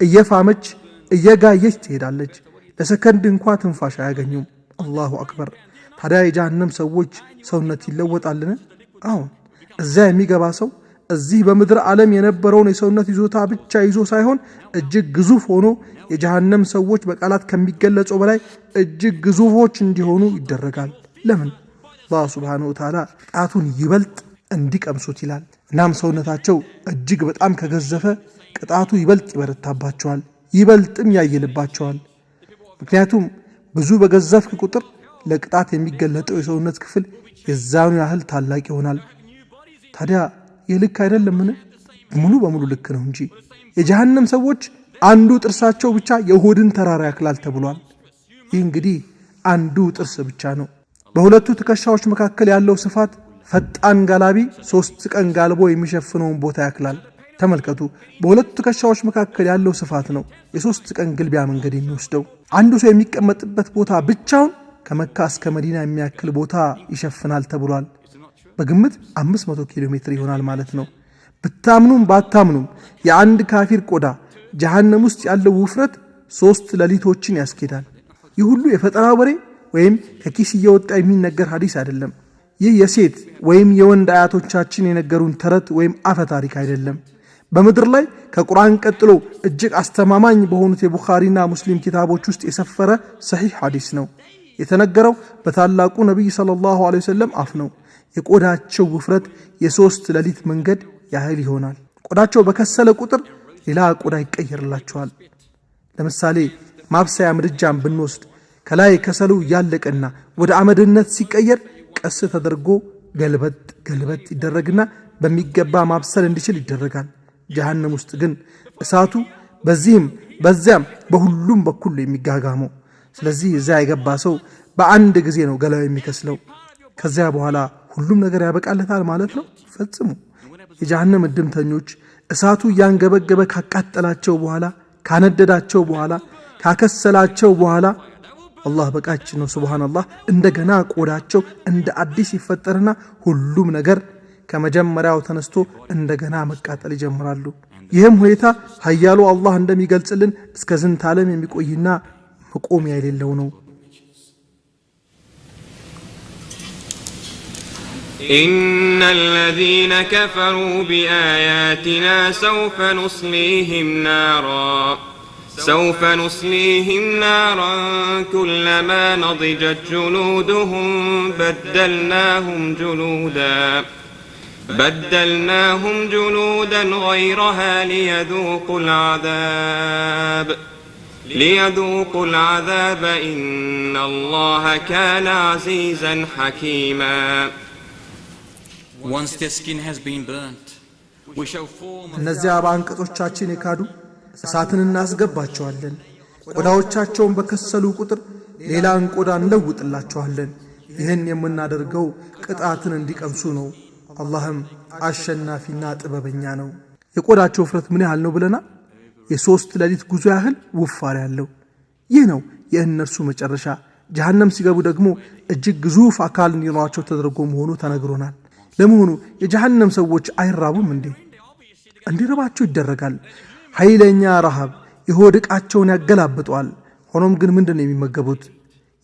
S3: እየፋመች፣ እየጋየች ትሄዳለች። ለሰከንድ እንኳ ትንፋሽ አያገኙም። አላሁ አክበር። ታዲያ የጀሃነም ሰዎች ሰውነት ይለወጣልን? አዎን። እዚያ የሚገባ ሰው እዚህ በምድር ዓለም የነበረውን የሰውነት ይዞታ ብቻ ይዞ ሳይሆን እጅግ ግዙፍ ሆኖ የጀሃነም ሰዎች በቃላት ከሚገለጸው በላይ እጅግ ግዙፎች እንዲሆኑ ይደረጋል። ለምን? አላህ ሱብሓነሁ ወተዓላ ቅጣቱን ይበልጥ እንዲቀምሱት ይላል። እናም ሰውነታቸው እጅግ በጣም ከገዘፈ ቅጣቱ ይበልጥ ይበረታባቸዋል፣ ይበልጥም ያይልባቸዋል። ምክንያቱም ብዙ በገዘፍክ ቁጥር ለቅጣት የሚገለጠው የሰውነት ክፍል የዛኑ ያህል ታላቅ ይሆናል። ታዲያ ይህ ልክ አይደለምን? ሙሉ በሙሉ ልክ ነው እንጂ። የጀሃነም ሰዎች አንዱ ጥርሳቸው ብቻ የኡሁድን ተራራ ያክላል ተብሏል። ይህ እንግዲህ አንዱ ጥርስ ብቻ ነው። በሁለቱ ትከሻዎች መካከል ያለው ስፋት ፈጣን ጋላቢ 3 ቀን ጋልቦ የሚሸፍነውን ቦታ ያክላል። ተመልከቱ፣ በሁለቱ ትከሻዎች መካከል ያለው ስፋት ነው የ3 ቀን ግልቢያ መንገድ የሚወስደው። አንዱ ሰው የሚቀመጥበት ቦታ ብቻውን ከመካ እስከ መዲና የሚያክል ቦታ ይሸፍናል ተብሏል። በግምት 500 ኪሎ ሜትር ይሆናል ማለት ነው። ብታምኑም ባታምኑም የአንድ ካፊር ቆዳ ጀሃነም ውስጥ ያለው ውፍረት 3 ሌሊቶችን ያስኬዳል። ይህ ሁሉ የፈጠራ ወሬ ወይም ከኪስ እየወጣ የሚነገር ሐዲስ አይደለም። ይህ የሴት ወይም የወንድ አያቶቻችን የነገሩን ተረት ወይም አፈ ታሪክ አይደለም። በምድር ላይ ከቁርአን ቀጥሎ እጅግ አስተማማኝ በሆኑት የቡኻሪና ሙስሊም ኪታቦች ውስጥ የሰፈረ ሰሒህ ሐዲስ ነው። የተነገረው በታላቁ ነቢይ ሰለላሁ ዐለይሂ ወሰለም አፍ ነው። የቆዳቸው ውፍረት የ3 ሌሊት መንገድ ያህል ይሆናል። ቆዳቸው በከሰለ ቁጥር ሌላ ቆዳ ይቀየርላቸዋል። ለምሳሌ ማብሰያ ምድጃን ብንወስድ ከላይ ከሰሉ እያለቀና ወደ አመድነት ሲቀየር ቀስ ተደርጎ ገልበጥ ገልበጥ ይደረግና በሚገባ ማብሰል እንዲችል ይደረጋል። ጀሃነም ውስጥ ግን እሳቱ በዚህም በዚያም በሁሉም በኩል የሚጋጋመው። ስለዚህ እዚያ የገባ ሰው በአንድ ጊዜ ነው ገላው የሚከስለው። ከዚያ በኋላ ሁሉም ነገር ያበቃለታል ማለት ነው? ፈጽሞ። የጀሃነም እድምተኞች እሳቱ እያንገበገበ ካቃጠላቸው በኋላ፣ ካነደዳቸው በኋላ፣ ካከሰላቸው በኋላ አላህ በቃችን ነው። ሱብሃነላህ። እንደገና ቆዳቸው እንደ አዲስ ይፈጠርና ሁሉም ነገር ከመጀመሪያው ተነስቶ እንደገና መቃጠል ይጀምራሉ። ይህም ሁኔታ ኃያሉ አላህ እንደሚገልጽልን እስከ ዝንተ ዓለም የሚቆይና መቆሚያ የሌለው ነው።
S1: إن الذين كفروا بآياتنا سوف نصليهم نارا كلما نضجت جلودهم بدلناهم جلودا غيرها ليذوقوا العذاب إن الله كان عزيزا حكيما.
S2: Once their skin has been burnt, we shall form a
S3: እነዚያ በአንቀጾቻችን የካዱ እሳትን እናስገባቸዋለን። ቆዳዎቻቸውን በከሰሉ ቁጥር ሌላን ቆዳ እንለውጥላቸዋለን። ይህን የምናደርገው ቅጣትን እንዲቀምሱ ነው። አላህም አሸናፊና ጥበበኛ ነው። የቆዳቸው ውፍረት ምን ያህል ነው ብለናል? የ3 ሌሊት ጉዞ ያህል ውፋሪ አለው። ይህ ነው የእነርሱ መጨረሻ። ጀሃነም ሲገቡ ደግሞ እጅግ ግዙፍ አካል እንዲኖራቸው ተደርጎ መሆኑ ተነግሮናል። ለመሆኑ የጀሃነም ሰዎች አይራቡም እንዴ? እንዲረባቸው ይደረጋል። ኃይለኛ ረሃብ የሆድ ዕቃቸውን ያገላብጠዋል። ሆኖም ግን ምንድን ነው የሚመገቡት?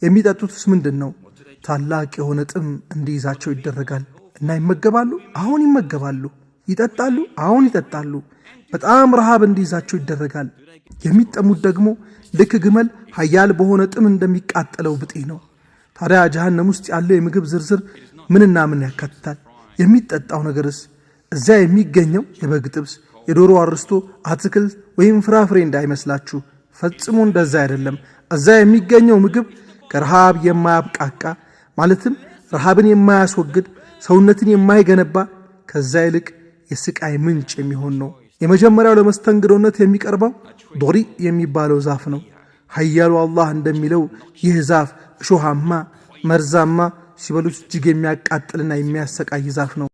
S3: የሚጠጡትስ ምንድን ነው? ታላቅ የሆነ ጥም እንዲይዛቸው ይደረጋል እና ይመገባሉ። አሁን ይመገባሉ። ይጠጣሉ። አሁን ይጠጣሉ። በጣም ረሃብ እንዲይዛቸው ይደረጋል። የሚጠሙት ደግሞ ልክ ግመል ኃያል በሆነ ጥም እንደሚቃጠለው ብጤ ነው። ታዲያ ጀሃነም ውስጥ ያለው የምግብ ዝርዝር ምንና ምን ያካትታል? የሚጠጣው ነገርስ? እዚያ የሚገኘው የበግ ጥብስ፣ የዶሮ አርስቶ፣ አትክልት ወይም ፍራፍሬ እንዳይመስላችሁ። ፈጽሞ እንደዛ አይደለም። እዛ የሚገኘው ምግብ ከረሃብ የማያብቃቃ ማለትም ረሃብን የማያስወግድ፣ ሰውነትን የማይገነባ፣ ከዛ ይልቅ የስቃይ ምንጭ የሚሆን ነው። የመጀመሪያው ለመስተንግዶነት የሚቀርበው ዶሪ የሚባለው ዛፍ ነው። ኃያሉ አላህ እንደሚለው ይህ ዛፍ እሾሃማ፣ መርዛማ፣ ሲበሉት እጅግ የሚያቃጥልና የሚያሰቃይ ዛፍ ነው።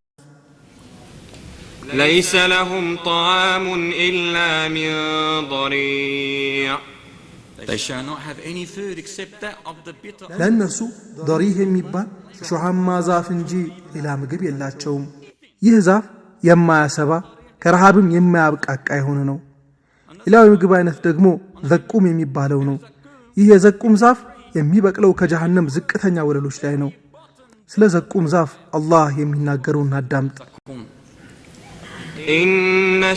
S1: ليس لهم طعام إلا من ضريع.
S2: They shall not have any food except that of the bitter.
S3: ለእነርሱ ضሪህ የሚባል እሾሃማ ዛፍ እንጂ ሌላ ምግብ የላቸውም። ይህ ዛፍ የማያሰባ ከረሃብም የማያብቃቃ የሆነ ነው። ሌላው የምግብ አይነት ደግሞ ዘቁም የሚባለው ነው። ይህ የዘቁም ዛፍ የሚበቅለው ከጀሃነም ዝቅተኛ ወለሎች ላይ ነው። ስለ ዘቁም ዛፍ አላህ የሚናገረውን እናዳምጥ።
S1: إن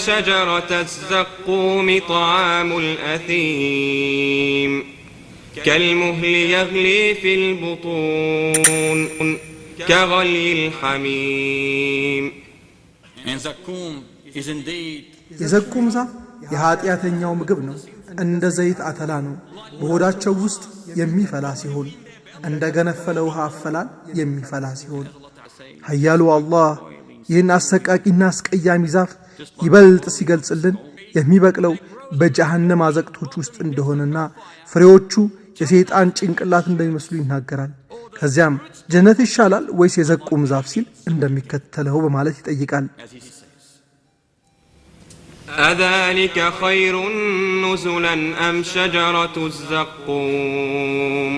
S1: شجرة الزقوم طعام الأثيم كالمهل يغلي في البطون كغلي الحميم.
S2: And Zakum is indeed
S3: የዘቁም ዛፍ የኃጢአተኛው ምግብ ነው። እንደ ዘይት አተላ ነው። በሆዳቸው ውስጥ የሚፈላ ሲሆን እንደ ገነፈለ ውሃ አፈላል የሚፈላ ሲሆን ኃያሉ አላህ ይህን አሰቃቂና አስቀያሚ ዛፍ ይበልጥ ሲገልጽልን የሚበቅለው በጀሃነም አዘቅቶች ውስጥ እንደሆነና ፍሬዎቹ የሰይጣን ጭንቅላት እንደሚመስሉ ይናገራል። ከዚያም ጀነት ይሻላል ወይስ የዘቁም ዛፍ ሲል እንደሚከተለው በማለት ይጠይቃል።
S1: أذلك خير نزلا أم شجرة الزقوم?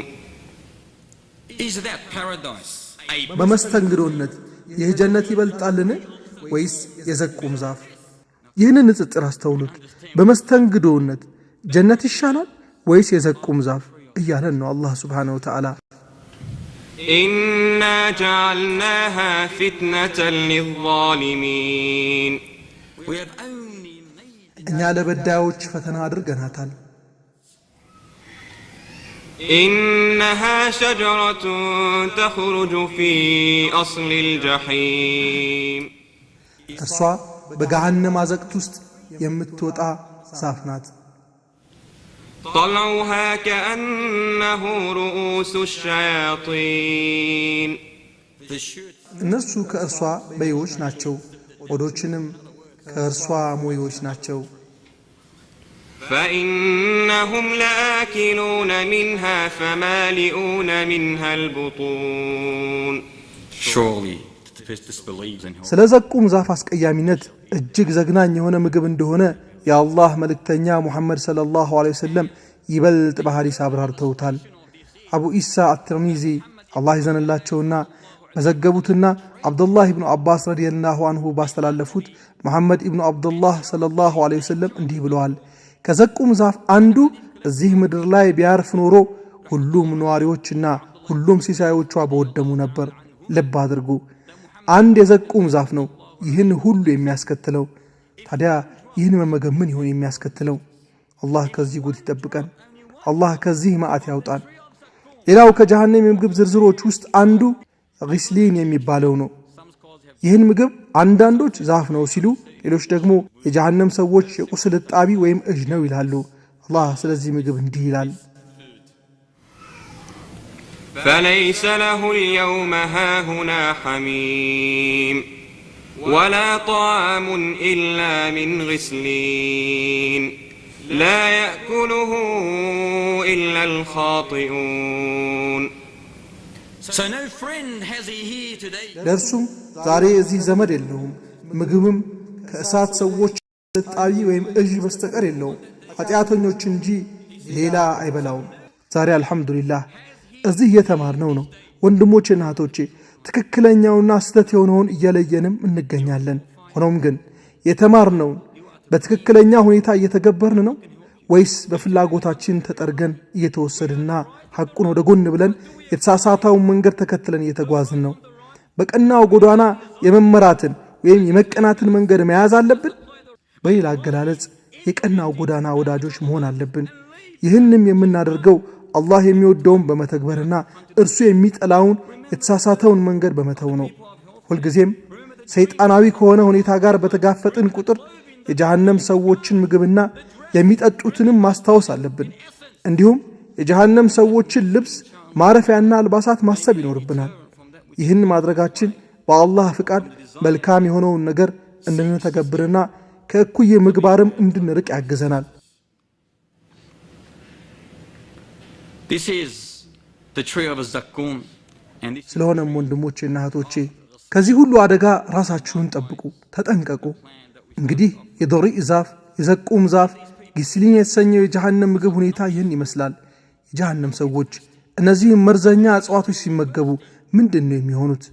S2: Is that paradise a
S3: በመስተንግዶነት ይህ ጀነት ይበልጣልን ወይስ የዘቁም ዛፍ? ይህንን ንጽጽር አስተውሉት። በመስተንግዶነት ጀነት ይሻላል ወይስ የዘቁም ዛፍ እያለን ነው አላህ ሱብሓነሁ ወተዓላ።
S1: إنا جعلناها فتنة للظالمين.
S2: We have only made
S3: እኛ ለበዳዮች ፈተና አድርገናታል።
S1: إنها شجرة تخرج في أصل الجحيم.
S3: እርሷ በገሃነም አዘቅት ውስጥ የምትወጣ ዛፍ ናት።
S1: طلعها كأنه رؤوس الشياطين.
S2: the shoots
S3: እነርሱ ከእርሷ በይዎች ናቸው፣ ሆዶችንም ከእርሷ ሞዮች ናቸው።
S1: فإنهم لآكلون منها فمالئون منها البطون.
S2: Surely the person disbelieves in hell.
S3: ስለ ዘቁም ዛፍ አስቀያሚነት እጅግ ዘግናኝ የሆነ ምግብ እንደሆነ የአላህ መልእክተኛ ሙሐመድ ሰለላሁ ዐለይሂ ወሰለም ይበልጥ በሐዲስ አብራርተውታል። አቡ ኢሳ አትርሚዚ አላህ ይዘንላቸውና በዘገቡትና አብዱላህ ኢብኑ አባስ ረዲየላሁ አንሁ ባስተላለፉት መሐመድ ኢብኑ አብዱላህ ሰለላሁ ዐለይሂ ወሰለም እንዲህ ብለዋል። ከዘቁም ዛፍ አንዱ እዚህ ምድር ላይ ቢያርፍ ኖሮ ሁሉም ነዋሪዎችና ሁሉም ሲሳዮቿ በወደሙ ነበር። ልብ አድርጉ፣ አንድ የዘቁም ዛፍ ነው ይህን ሁሉ የሚያስከትለው። ታዲያ ይህን መመገብ ምን ይሆን የሚያስከትለው? አላህ ከዚህ ጉድ ይጠብቀን። አላህ ከዚህ መዓት ያውጣን። ሌላው ከጀሃነም የምግብ ዝርዝሮች ውስጥ አንዱ غስሊን የሚባለው ነው። ይህን ምግብ አንዳንዶች ዛፍ ነው ሲሉ፣ ሌሎች ደግሞ የጀሃነም ሰዎች የቁስል እጣቢ ወይም እጅ ነው ይላሉ። አላህ ስለዚህ ምግብ እንዲህ ይላል።
S1: فليس له اليوم هاهنا حميم ولا طعام إلا من غسلين لا يأكله إلا الخاطئون.
S2: So no friend has he here today.
S3: ለእርሱም ዛሬ እዚህ ዘመድ የለውም፣ ምግብም ከእሳት ሰዎች እጣቢ ወይም እዥ በስተቀር የለውም፣ ኃጢአተኞች እንጂ ሌላ አይበላውም። ዛሬ አልሐምዱሊላህ እዚህ እየተማርነው ነው። ወንድሞቼና እህቶቼ ትክክለኛውና ስህተት የሆነውን እየለየንም እንገኛለን። ሆኖም ግን የተማርነውን በትክክለኛ ሁኔታ እየተገበርን ነው ወይስ በፍላጎታችን ተጠርገን እየተወሰድና ሐቁን ወደ ጎን ብለን የተሳሳተውን መንገድ ተከትለን እየተጓዝን ነው? በቀናው ጎዳና የመመራትን ወይም የመቀናትን መንገድ መያዝ አለብን። በሌላ አገላለጽ የቀናው ጎዳና ወዳጆች መሆን አለብን። ይህንም የምናደርገው አላህ የሚወደውን በመተግበርና እርሱ የሚጠላውን የተሳሳተውን መንገድ በመተው ነው። ሁልጊዜም ሰይጣናዊ ከሆነ ሁኔታ ጋር በተጋፈጥን ቁጥር የጀሃነም ሰዎችን ምግብና የሚጠጡትንም ማስታወስ አለብን። እንዲሁም የጀሃነም ሰዎችን ልብስ፣ ማረፊያና አልባሳት ማሰብ ይኖርብናል። ይህን ማድረጋችን በአላህ ፍቃድ መልካም የሆነውን ነገር እንድንተገብርና ከእኩይ ምግባርም እንድንርቅ ያግዘናል።
S2: This is the tree of Zaqqum. And this
S3: ስለሆነም ወንድሞቼና እህቶቼ ከዚህ ሁሉ አደጋ ራሳችሁን ጠብቁ፣ ተጠንቀቁ። እንግዲህ የዶሪእ ዛፍ፣ የዘቁም ዛፍ፣ ጊስሊን የተሰኘው የጀሃነም ምግብ ሁኔታ ይህን ይመስላል። የጀሃነም ሰዎች እነዚህን መርዘኛ እጽዋቶች ሲመገቡ ምንድን ነው የሚሆኑት?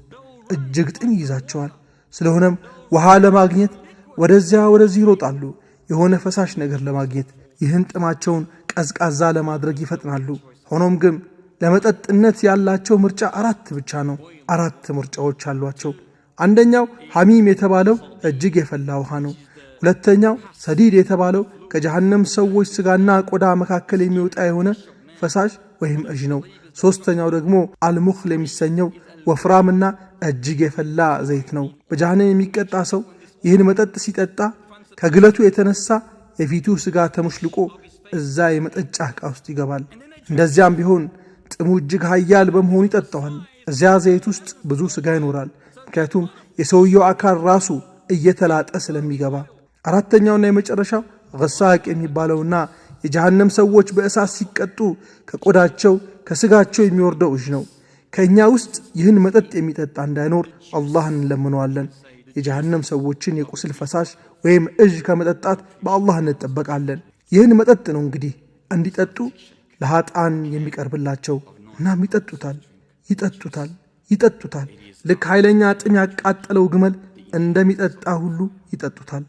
S3: እጅግ ጥም ይይዛቸዋል። ስለሆነም ውሃ ለማግኘት ወደዚያ ወደዚህ ይሮጣሉ፣ የሆነ ፈሳሽ ነገር ለማግኘት። ይህን ጥማቸውን ቀዝቃዛ ለማድረግ ይፈጥናሉ። ሆኖም ግን ለመጠጥነት ያላቸው ምርጫ አራት ብቻ ነው። አራት ምርጫዎች አሏቸው። አንደኛው ሐሚም የተባለው እጅግ የፈላ ውሃ ነው። ሁለተኛው ሰዲድ የተባለው ከጀሃነም ሰዎች ስጋና ቆዳ መካከል የሚወጣ የሆነ ፈሳሽ ወይም እዥ ነው። ሶስተኛው ደግሞ አልሙኽል የሚሰኘው ወፍራምና እጅግ የፈላ ዘይት ነው። በጀሃነም የሚቀጣ ሰው ይህን መጠጥ ሲጠጣ ከግለቱ የተነሳ የፊቱ ስጋ ተሞሽልቆ እዛ የመጠጫ ዕቃ ውስጥ ይገባል። እንደዚያም ቢሆን ጥሙ እጅግ ኃያል በመሆኑ ይጠጣዋል። እዚያ ዘይት ውስጥ ብዙ ስጋ ይኖራል፣ ምክንያቱም የሰውየው አካል ራሱ እየተላጠ ስለሚገባ። አራተኛውና የመጨረሻው ገሳቅ የሚባለውና የጀሃነም ሰዎች በእሳት ሲቀጡ ከቆዳቸው ከስጋቸው የሚወርደው እዥ ነው። ከእኛ ውስጥ ይህን መጠጥ የሚጠጣ እንዳይኖር አላህን እንለምነዋለን። የጀሃነም ሰዎችን የቁስል ፈሳሽ ወይም እዥ ከመጠጣት በአላህ እንጠበቃለን። ይህን መጠጥ ነው እንግዲህ እንዲጠጡ ለኃጥአን የሚቀርብላቸው። እናም ይጠጡታል፣ ይጠጡታል፣ ይጠጡታል። ልክ ኃይለኛ ጥም ያቃጠለው ግመል እንደሚጠጣ ሁሉ ይጠጡታል።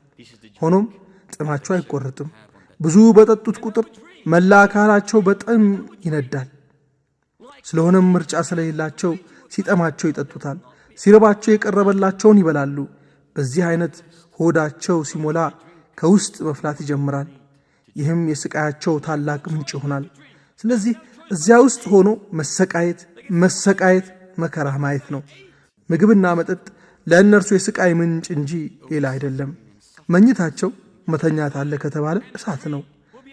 S3: ሆኖም ጥማቸው አይቆረጥም። ብዙ በጠጡት ቁጥር መላ አካላቸው በጥም ይነዳል። ስለሆነም ምርጫ ስለሌላቸው ሲጠማቸው ይጠጡታል፣ ሲርባቸው የቀረበላቸውን ይበላሉ። በዚህ አይነት ሆዳቸው ሲሞላ ከውስጥ መፍላት ይጀምራል። ይህም የስቃያቸው ታላቅ ምንጭ ይሆናል። ስለዚህ እዚያ ውስጥ ሆኖ መሰቃየት መሰቃየት መከራ ማየት ነው። ምግብና መጠጥ ለእነርሱ የስቃይ ምንጭ እንጂ ሌላ አይደለም። መኝታቸው መተኛት አለ ከተባለ እሳት ነው።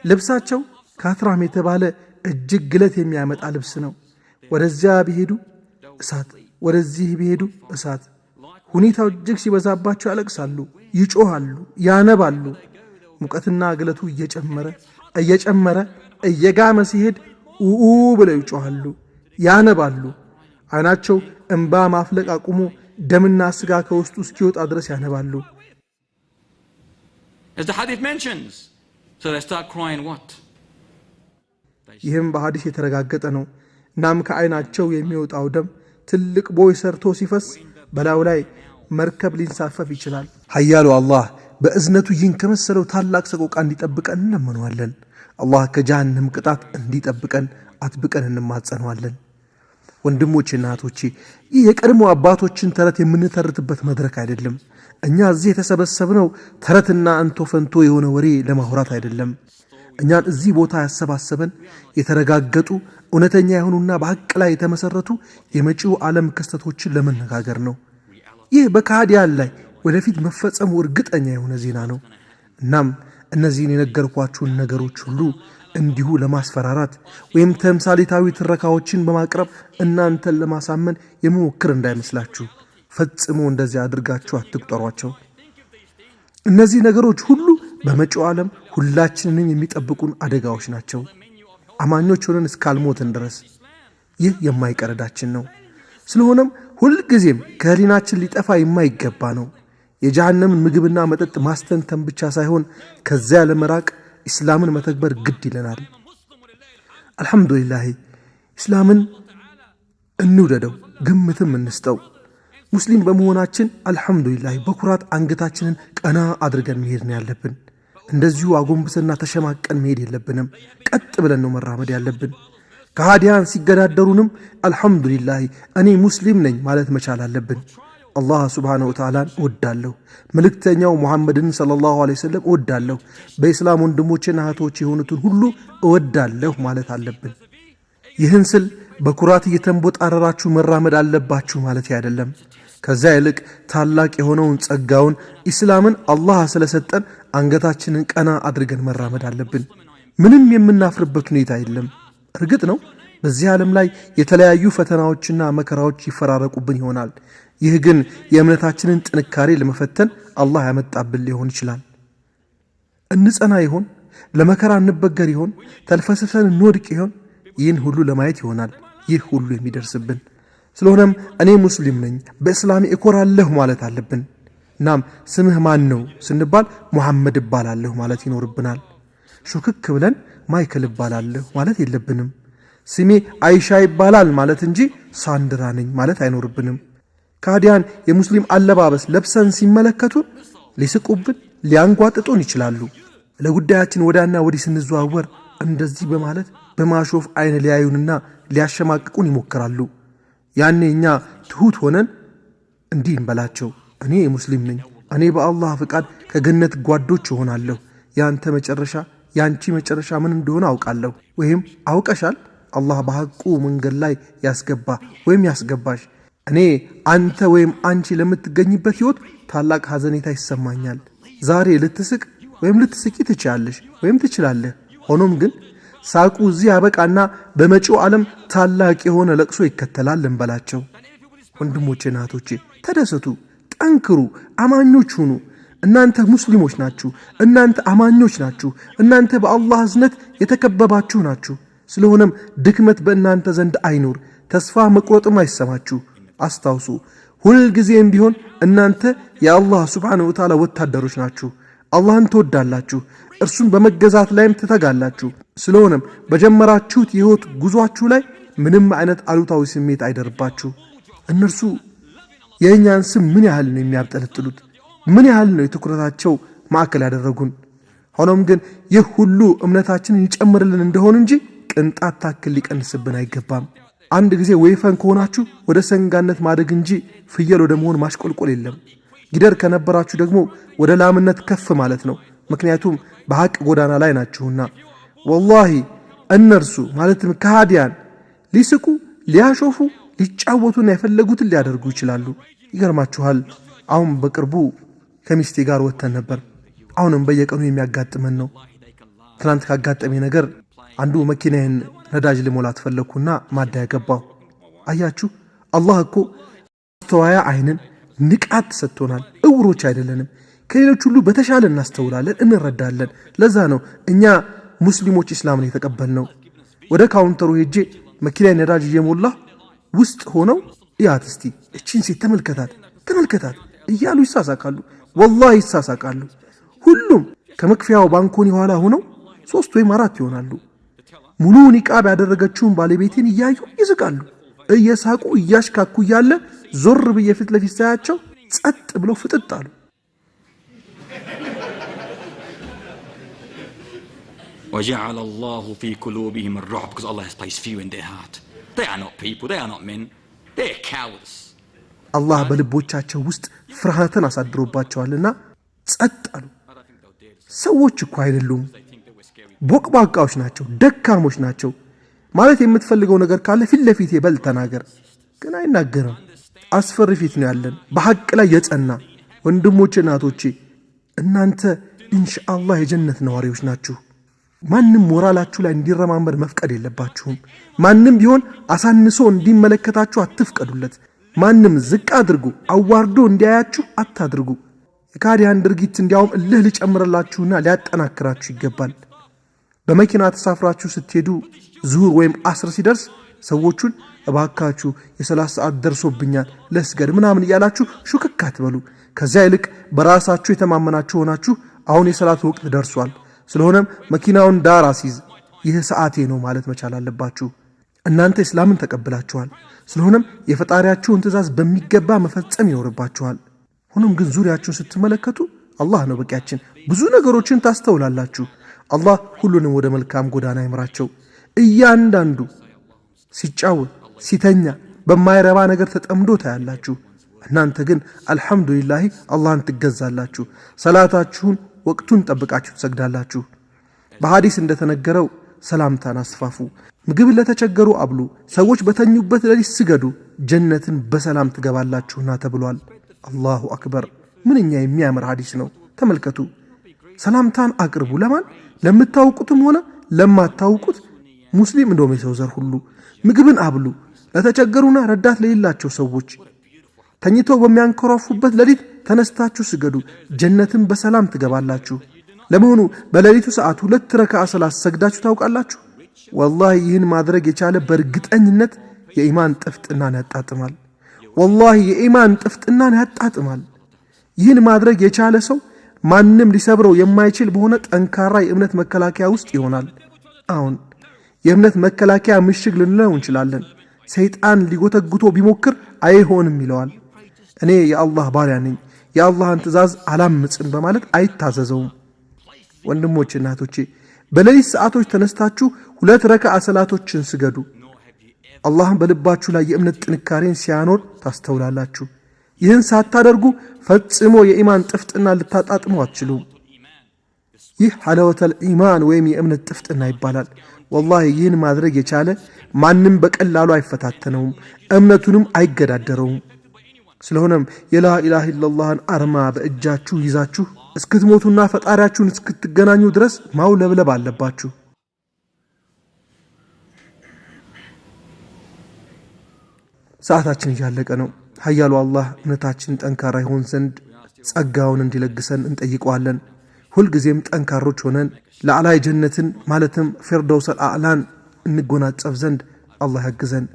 S3: ልብሳቸው ካትራም የተባለ እጅግ ግለት የሚያመጣ ልብስ ነው። ወደዚያ ቢሄዱ እሳት፣ ወደዚህ ቢሄዱ እሳት። ሁኔታው እጅግ ሲበዛባቸው ያለቅሳሉ፣ ይጮሃሉ፣ ያነባሉ። ሙቀትና ግለቱ እየጨመረ እየጨመረ እየጋመ ሲሄድ ኡኡ ብለው ይጮሃሉ፣ ያነባሉ። ዓይናቸው እንባ ማፍለቅ አቁሞ ደምና ስጋ ከውስጡ እስኪወጣ ድረስ ያነባሉ።
S2: As the hadith mentions, so they start crying what?
S3: ይህም በሐዲስ የተረጋገጠ ነው። እናም ከዓይናቸው የሚወጣው ደም ትልቅ ቦይ ሰርቶ ሲፈስ በላዩ ላይ መርከብ ሊንሳፈፍ ይችላል። ኃያሉ አላህ በእዝነቱ ይህን ከመሰለው ታላቅ ሰቆቃ እንዲጠብቀን እንለምነዋለን። አላህ ከጀሃነም ቅጣት እንዲጠብቀን አጥብቀን እንማጸነዋለን። ወንድሞቼና እህቶቼ፣ ይህ የቀድሞ አባቶችን ተረት የምንተርትበት መድረክ አይደለም። እኛ እዚህ የተሰበሰብነው ተረትና እንቶ ፈንቶ የሆነ ወሬ ለማውራት አይደለም። እኛን እዚህ ቦታ ያሰባሰበን የተረጋገጡ፣ እውነተኛ የሆኑና በሐቅ ላይ የተመሰረቱ የመጪው ዓለም ክስተቶችን ለመነጋገር ነው። ይህ በከሃዲያን ላይ ወደፊት መፈጸሙ እርግጠኛ የሆነ ዜና ነው። እናም እነዚህን የነገርኳችሁን ነገሮች ሁሉ እንዲሁ ለማስፈራራት ወይም ተምሳሌታዊ ትረካዎችን በማቅረብ እናንተን ለማሳመን የምሞክር እንዳይመስላችሁ። ፈጽሞ እንደዚያ አድርጋችሁ አትቁጠሯቸው። እነዚህ ነገሮች ሁሉ በመጪው ዓለም ሁላችንንም የሚጠብቁን አደጋዎች ናቸው። አማኞች ሆነን እስካልሞትን ድረስ ይህ የማይቀር ዕዳችን ነው። ስለሆነም ሁልጊዜም ከህሊናችን ሊጠፋ የማይገባ ነው። የጀሃነምን ምግብና መጠጥ ማስተንተን ብቻ ሳይሆን ከዚያ ለመራቅ ኢስላምን መተግበር ግድ ይለናል። አልሐምዱሊላህ፣ ኢስላምን እንውደደው፣ ግምትም እንስጠው። ሙስሊም በመሆናችን አልሐምዱሊላህ በኩራት አንገታችንን ቀና አድርገን መሄድ ነው ያለብን። እንደዚሁ አጎንብሰና ተሸማቀን መሄድ የለብንም። ቀጥ ብለን ነው መራመድ ያለብን። ከሃዲያን ሲገዳደሩንም አልሐምዱሊላህ እኔ ሙስሊም ነኝ ማለት መቻል አለብን። አላህ ስብሓነሁ ወተዓላን እወዳለሁ፣ መልእክተኛው ሙሐመድን ሰለላሁ ዐለይሂ ወሰለም እወዳለሁ፣ በኢስላም ወንድሞቼና እህቶች የሆኑትን ሁሉ እወዳለሁ ማለት አለብን። ይህን ስል በኩራት እየተንቦጣረራችሁ መራመድ አለባችሁ ማለት አይደለም። ከዚያ ይልቅ ታላቅ የሆነውን ጸጋውን ኢስላምን አላህ ስለሰጠን አንገታችንን ቀና አድርገን መራመድ አለብን። ምንም የምናፍርበት ሁኔታ የለም። እርግጥ ነው በዚህ ዓለም ላይ የተለያዩ ፈተናዎችና መከራዎች ይፈራረቁብን ይሆናል። ይህ ግን የእምነታችንን ጥንካሬ ለመፈተን አላህ ያመጣብን ሊሆን ይችላል። እንጸና ይሆን? ለመከራ እንበገር ይሆን? ተልፈስፈን እንወድቅ ይሆን? ይህን ሁሉ ለማየት ይሆናል ይህ ሁሉ የሚደርስብን። ስለሆነም እኔ ሙስሊም ነኝ፣ በእስላሜ እኮራለሁ ማለት አለብን። እናም ስምህ ማን ነው ስንባል ሙሐመድ እባላለሁ ማለት ይኖርብናል። ሹክክ ብለን ማይክል እባላለሁ ማለት የለብንም። ስሜ አይሻ ይባላል ማለት እንጂ ሳንድራ ነኝ ማለት አይኖርብንም። ከሃዲያን የሙስሊም አለባበስ ለብሰን ሲመለከቱን ሊስቁብን፣ ሊያንጓጥጡን ይችላሉ። ለጉዳያችን ወዳና ወዲህ ስንዘዋወር እንደዚህ በማለት በማሾፍ አይን ሊያዩንና ሊያሸማቅቁን ይሞክራሉ። ያኔ እኛ ትሁት ሆነን እንዲህ እንበላቸው፣ እኔ ሙስሊም ነኝ፣ እኔ በአላህ ፍቃድ ከገነት ጓዶች እሆናለሁ። ያንተ መጨረሻ፣ ያንቺ መጨረሻ ምን እንደሆነ አውቃለሁ ወይም አውቀሻል። አላህ በሐቁ መንገድ ላይ ያስገባ ወይም ያስገባሽ። እኔ አንተ ወይም አንቺ ለምትገኝበት ሕይወት ታላቅ ሐዘኔታ ይሰማኛል። ዛሬ ልትስቅ ወይም ልትስቂ ትችላለሽ ወይም ትችላለህ። ሆኖም ግን ሳቁ እዚህ ያበቃና በመጪው ዓለም ታላቅ የሆነ ለቅሶ ይከተላል እንበላቸው። ወንድሞቼና እህቶቼ፣ ተደሰቱ፣ ጠንክሩ፣ አማኞች ሁኑ። እናንተ ሙስሊሞች ናችሁ። እናንተ አማኞች ናችሁ። እናንተ በአላህ እዝነት የተከበባችሁ ናችሁ። ስለሆነም ድክመት በእናንተ ዘንድ አይኑር፣ ተስፋ መቁረጥም አይሰማችሁ። አስታውሱ፣ ሁልጊዜም ቢሆን እናንተ የአላህ ሱብሓነሁ ወተዓላ ወታደሮች ናችሁ። አላህን ትወዳላችሁ፣ እርሱን በመገዛት ላይም ትተጋላችሁ። ስለሆነም በጀመራችሁት የህይወት ጉዟችሁ ላይ ምንም አይነት አሉታዊ ስሜት አይደርባችሁ። እነርሱ የእኛን ስም ምን ያህል ነው የሚያብጠለጥሉት? ምን ያህል ነው የትኩረታቸው ማዕከል ያደረጉን? ሆኖም ግን ይህ ሁሉ እምነታችንን ይጨምርልን እንደሆን እንጂ ቅንጣት ታክል ሊቀንስብን አይገባም። አንድ ጊዜ ወይፈን ከሆናችሁ ወደ ሰንጋነት ማደግ እንጂ ፍየል ወደ መሆን ማሽቆልቆል የለም። ጊደር ከነበራችሁ ደግሞ ወደ ላምነት ከፍ ማለት ነው። ምክንያቱም በሐቅ ጎዳና ላይ ናችሁና። ወላሂ እነርሱ ማለትም ከሃዲያን ሊስቁ፣ ሊያሾፉ፣ ሊጫወቱና የፈለጉትን ሊያደርጉ ይችላሉ። ይገርማችኋል፣ አሁን በቅርቡ ከሚስቴ ጋር ወጥተን ነበር። አሁንም በየቀኑ የሚያጋጥመን ነው። ትናንት ካጋጠመኝ ነገር አንዱ መኪናዬን ነዳጅ ልሞላት ፈለግኩና ማደያ ገባሁ። አያችሁ፣ አላህ እኮ ማስተዋያ አይንን ንቃት ሰጥቶናል። እውሮች አይደለንም። ከሌሎች ሁሉ በተሻለ እናስተውላለን፣ እንረዳለን። ለዛ ነው እኛ ሙስሊሞች ኢስላምን የተቀበልነው። ወደ counter ኡ ሄጄ መኪናዬን ነዳጅ እየሞላ ውስጥ ሆነው እያት እስቲ እቺን ሴት ተመልከታት፣ ተመልከታት እያሉ ይሳሳቃሉ። ወላሂ ይሳሳቃሉ። ሁሉም ከመክፈያው ባንኮኒ ኋላ ሆነው 3 ወይም 4 ይሆናሉ። ሙሉ ኒቃብ ያደረገችውን ባለቤቴን እያዩ ይስቃሉ። እየሳቁ እያሽካኩ እያለ ዞር ብዬ ፊት ለፊት ሳያቸው ጸጥ ብለው ፍጥጥ አሉ።
S2: وجعل الله في قلوبهم الرعب because Allah has placed fear in their heart. They are not people, they are not men, they are cowards.
S3: አላህ በልቦቻቸው ውስጥ ፍርሃትን አሳድሮባቸዋልና ጸጥ አሉ። ሰዎች እኮ አይደሉም፣ ቦቅቧቃዎች ናቸው፣ ደካሞች ናቸው። ማለት የምትፈልገው ነገር ካለ ፊት ለፊቴ በል ተናገር። ግን አይናገርም። አስፈሪ ፊት ነው ያለን፣ በሐቅ ላይ የጸና። ወንድሞቼ እናቶቼ፣ እናንተ ኢንሻአላህ የጀነት ነዋሪዎች ናችሁ። ማንም ሞራላችሁ ላይ እንዲረማመድ መፍቀድ የለባችሁም። ማንም ቢሆን አሳንሶ እንዲመለከታችሁ አትፍቀዱለት። ማንም ዝቅ አድርጎ አዋርዶ እንዲያያችሁ አታድርጉ። የካዲያን ድርጊት እንዲያውም እልህ ሊጨምርላችሁና ሊያጠናክራችሁ ይገባል። በመኪና ተሳፍራችሁ ስትሄዱ ዙሁር ወይም አስር ሲደርስ ሰዎቹን እባካችሁ የሰላት ሰዓት ደርሶብኛል ለስገድ ምናምን እያላችሁ ሹክክ አትበሉ። ከዚያ ይልቅ በራሳችሁ የተማመናችሁ ሆናችሁ አሁን የሰላት ወቅት ደርሷል፣ ስለሆነም መኪናውን ዳር አስይዝ፣ ይህ ሰዓቴ ነው ማለት መቻል አለባችሁ። እናንተ እስላምን ተቀብላችኋል። ስለሆነም የፈጣሪያችሁን ትእዛዝ በሚገባ መፈጸም ይኖርባችኋል። ሆኖም ግን ዙሪያችሁን ስትመለከቱ አላህ ነው በቂያችን፣ ብዙ ነገሮችን ታስተውላላችሁ። አላህ ሁሉንም ወደ መልካም ጎዳና ይምራቸው። እያንዳንዱ ሲጫወት ሲተኛ በማይረባ ነገር ተጠምዶ ታያላችሁ። እናንተ ግን አልሐምዱሊላህ አላህን ትገዛላችሁ። ሰላታችሁን ወቅቱን ጠብቃችሁ ትሰግዳላችሁ። በሐዲስ እንደተነገረው ሰላምታን አስፋፉ፣ ምግብ ለተቸገሩ አብሉ፣ ሰዎች በተኙበት ሌሊት ስገዱ፣ ጀነትን በሰላም ትገባላችሁና ተብሏል። አላሁ አክበር! ምንኛ የሚያምር ሐዲስ ነው። ተመልከቱ። ሰላምታን አቅርቡ። ለማን? ለምታውቁትም ሆነ ለማታውቁት ሙስሊም እንደውም የሰው ዘር ሁሉ። ምግብን አብሉ ለተቸገሩና ረዳት ለሌላቸው ሰዎች። ተኝተው በሚያንኮራፉበት ሌሊት ተነስታችሁ ስገዱ፣ ጀነትን በሰላም ትገባላችሁ። ለመሆኑ በሌሊቱ ሰዓት 2 ረካዓ ሰላት ሰግዳችሁ ታውቃላችሁ? ወላሂ ይህን ማድረግ የቻለ በእርግጠኝነት የኢማን ጥፍጥናን ያጣጥማል። ወላሂ የኢማን ጥፍጥናን ያጣጥማል። ይህን ማድረግ የቻለ ሰው ማንም ሊሰብረው የማይችል በሆነ ጠንካራ የእምነት መከላከያ ውስጥ ይሆናል። አሁን የእምነት መከላከያ ምሽግ ልንለው እንችላለን። ሰይጣን ሊጎተጉቶ ቢሞክር አይሆንም ይለዋል። እኔ የአላህ ባሪያ ነኝ፣ የአላህን ትእዛዝ አላምጽም በማለት አይታዘዘውም። ወንድሞቼ እናቶቼ፣ በሌሊት ሰዓቶች ተነስታችሁ 2 ረካዓ ሰላቶችን ስገዱ። አላህም በልባችሁ ላይ የእምነት ጥንካሬን ሲያኖር ታስተውላላችሁ። ይህን ሳታደርጉ ፈጽሞ የኢማን ጥፍጥና ልታጣጥሙ አትችሉም። ይህ ሐለወተል ኢማን ወይም የእምነት ጥፍጥና ይባላል። ወላሂ ይህን ማድረግ የቻለ ማንም በቀላሉ አይፈታተነውም፣ እምነቱንም አይገዳደረውም። ስለሆነም የላ ኢላሃ ኢለላህን አርማ በእጃችሁ ይዛችሁ እስክትሞቱና ፈጣሪያችሁን እስክትገናኙ ድረስ ማውለብለብ አለባችሁ። ሰዓታችን እያለቀ ነው። ኃያሉ አላህ እምነታችን ጠንካራ ይሆን ዘንድ ጸጋውን እንዲለግሰን እንጠይቀዋለን። ሁልጊዜም ጠንካሮች ሆነን ለአላይ ጀነትን ማለትም ፊርደውሰል አዕላን እንጎናጸፍ ዘንድ አላህ ያግዘን።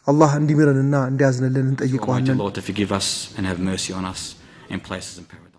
S3: አላህ እንዲምረንና እንዲያዝንልን እንጠይቀዋለን።
S2: Lord to forgive us and have mercy on us and place us in paradise.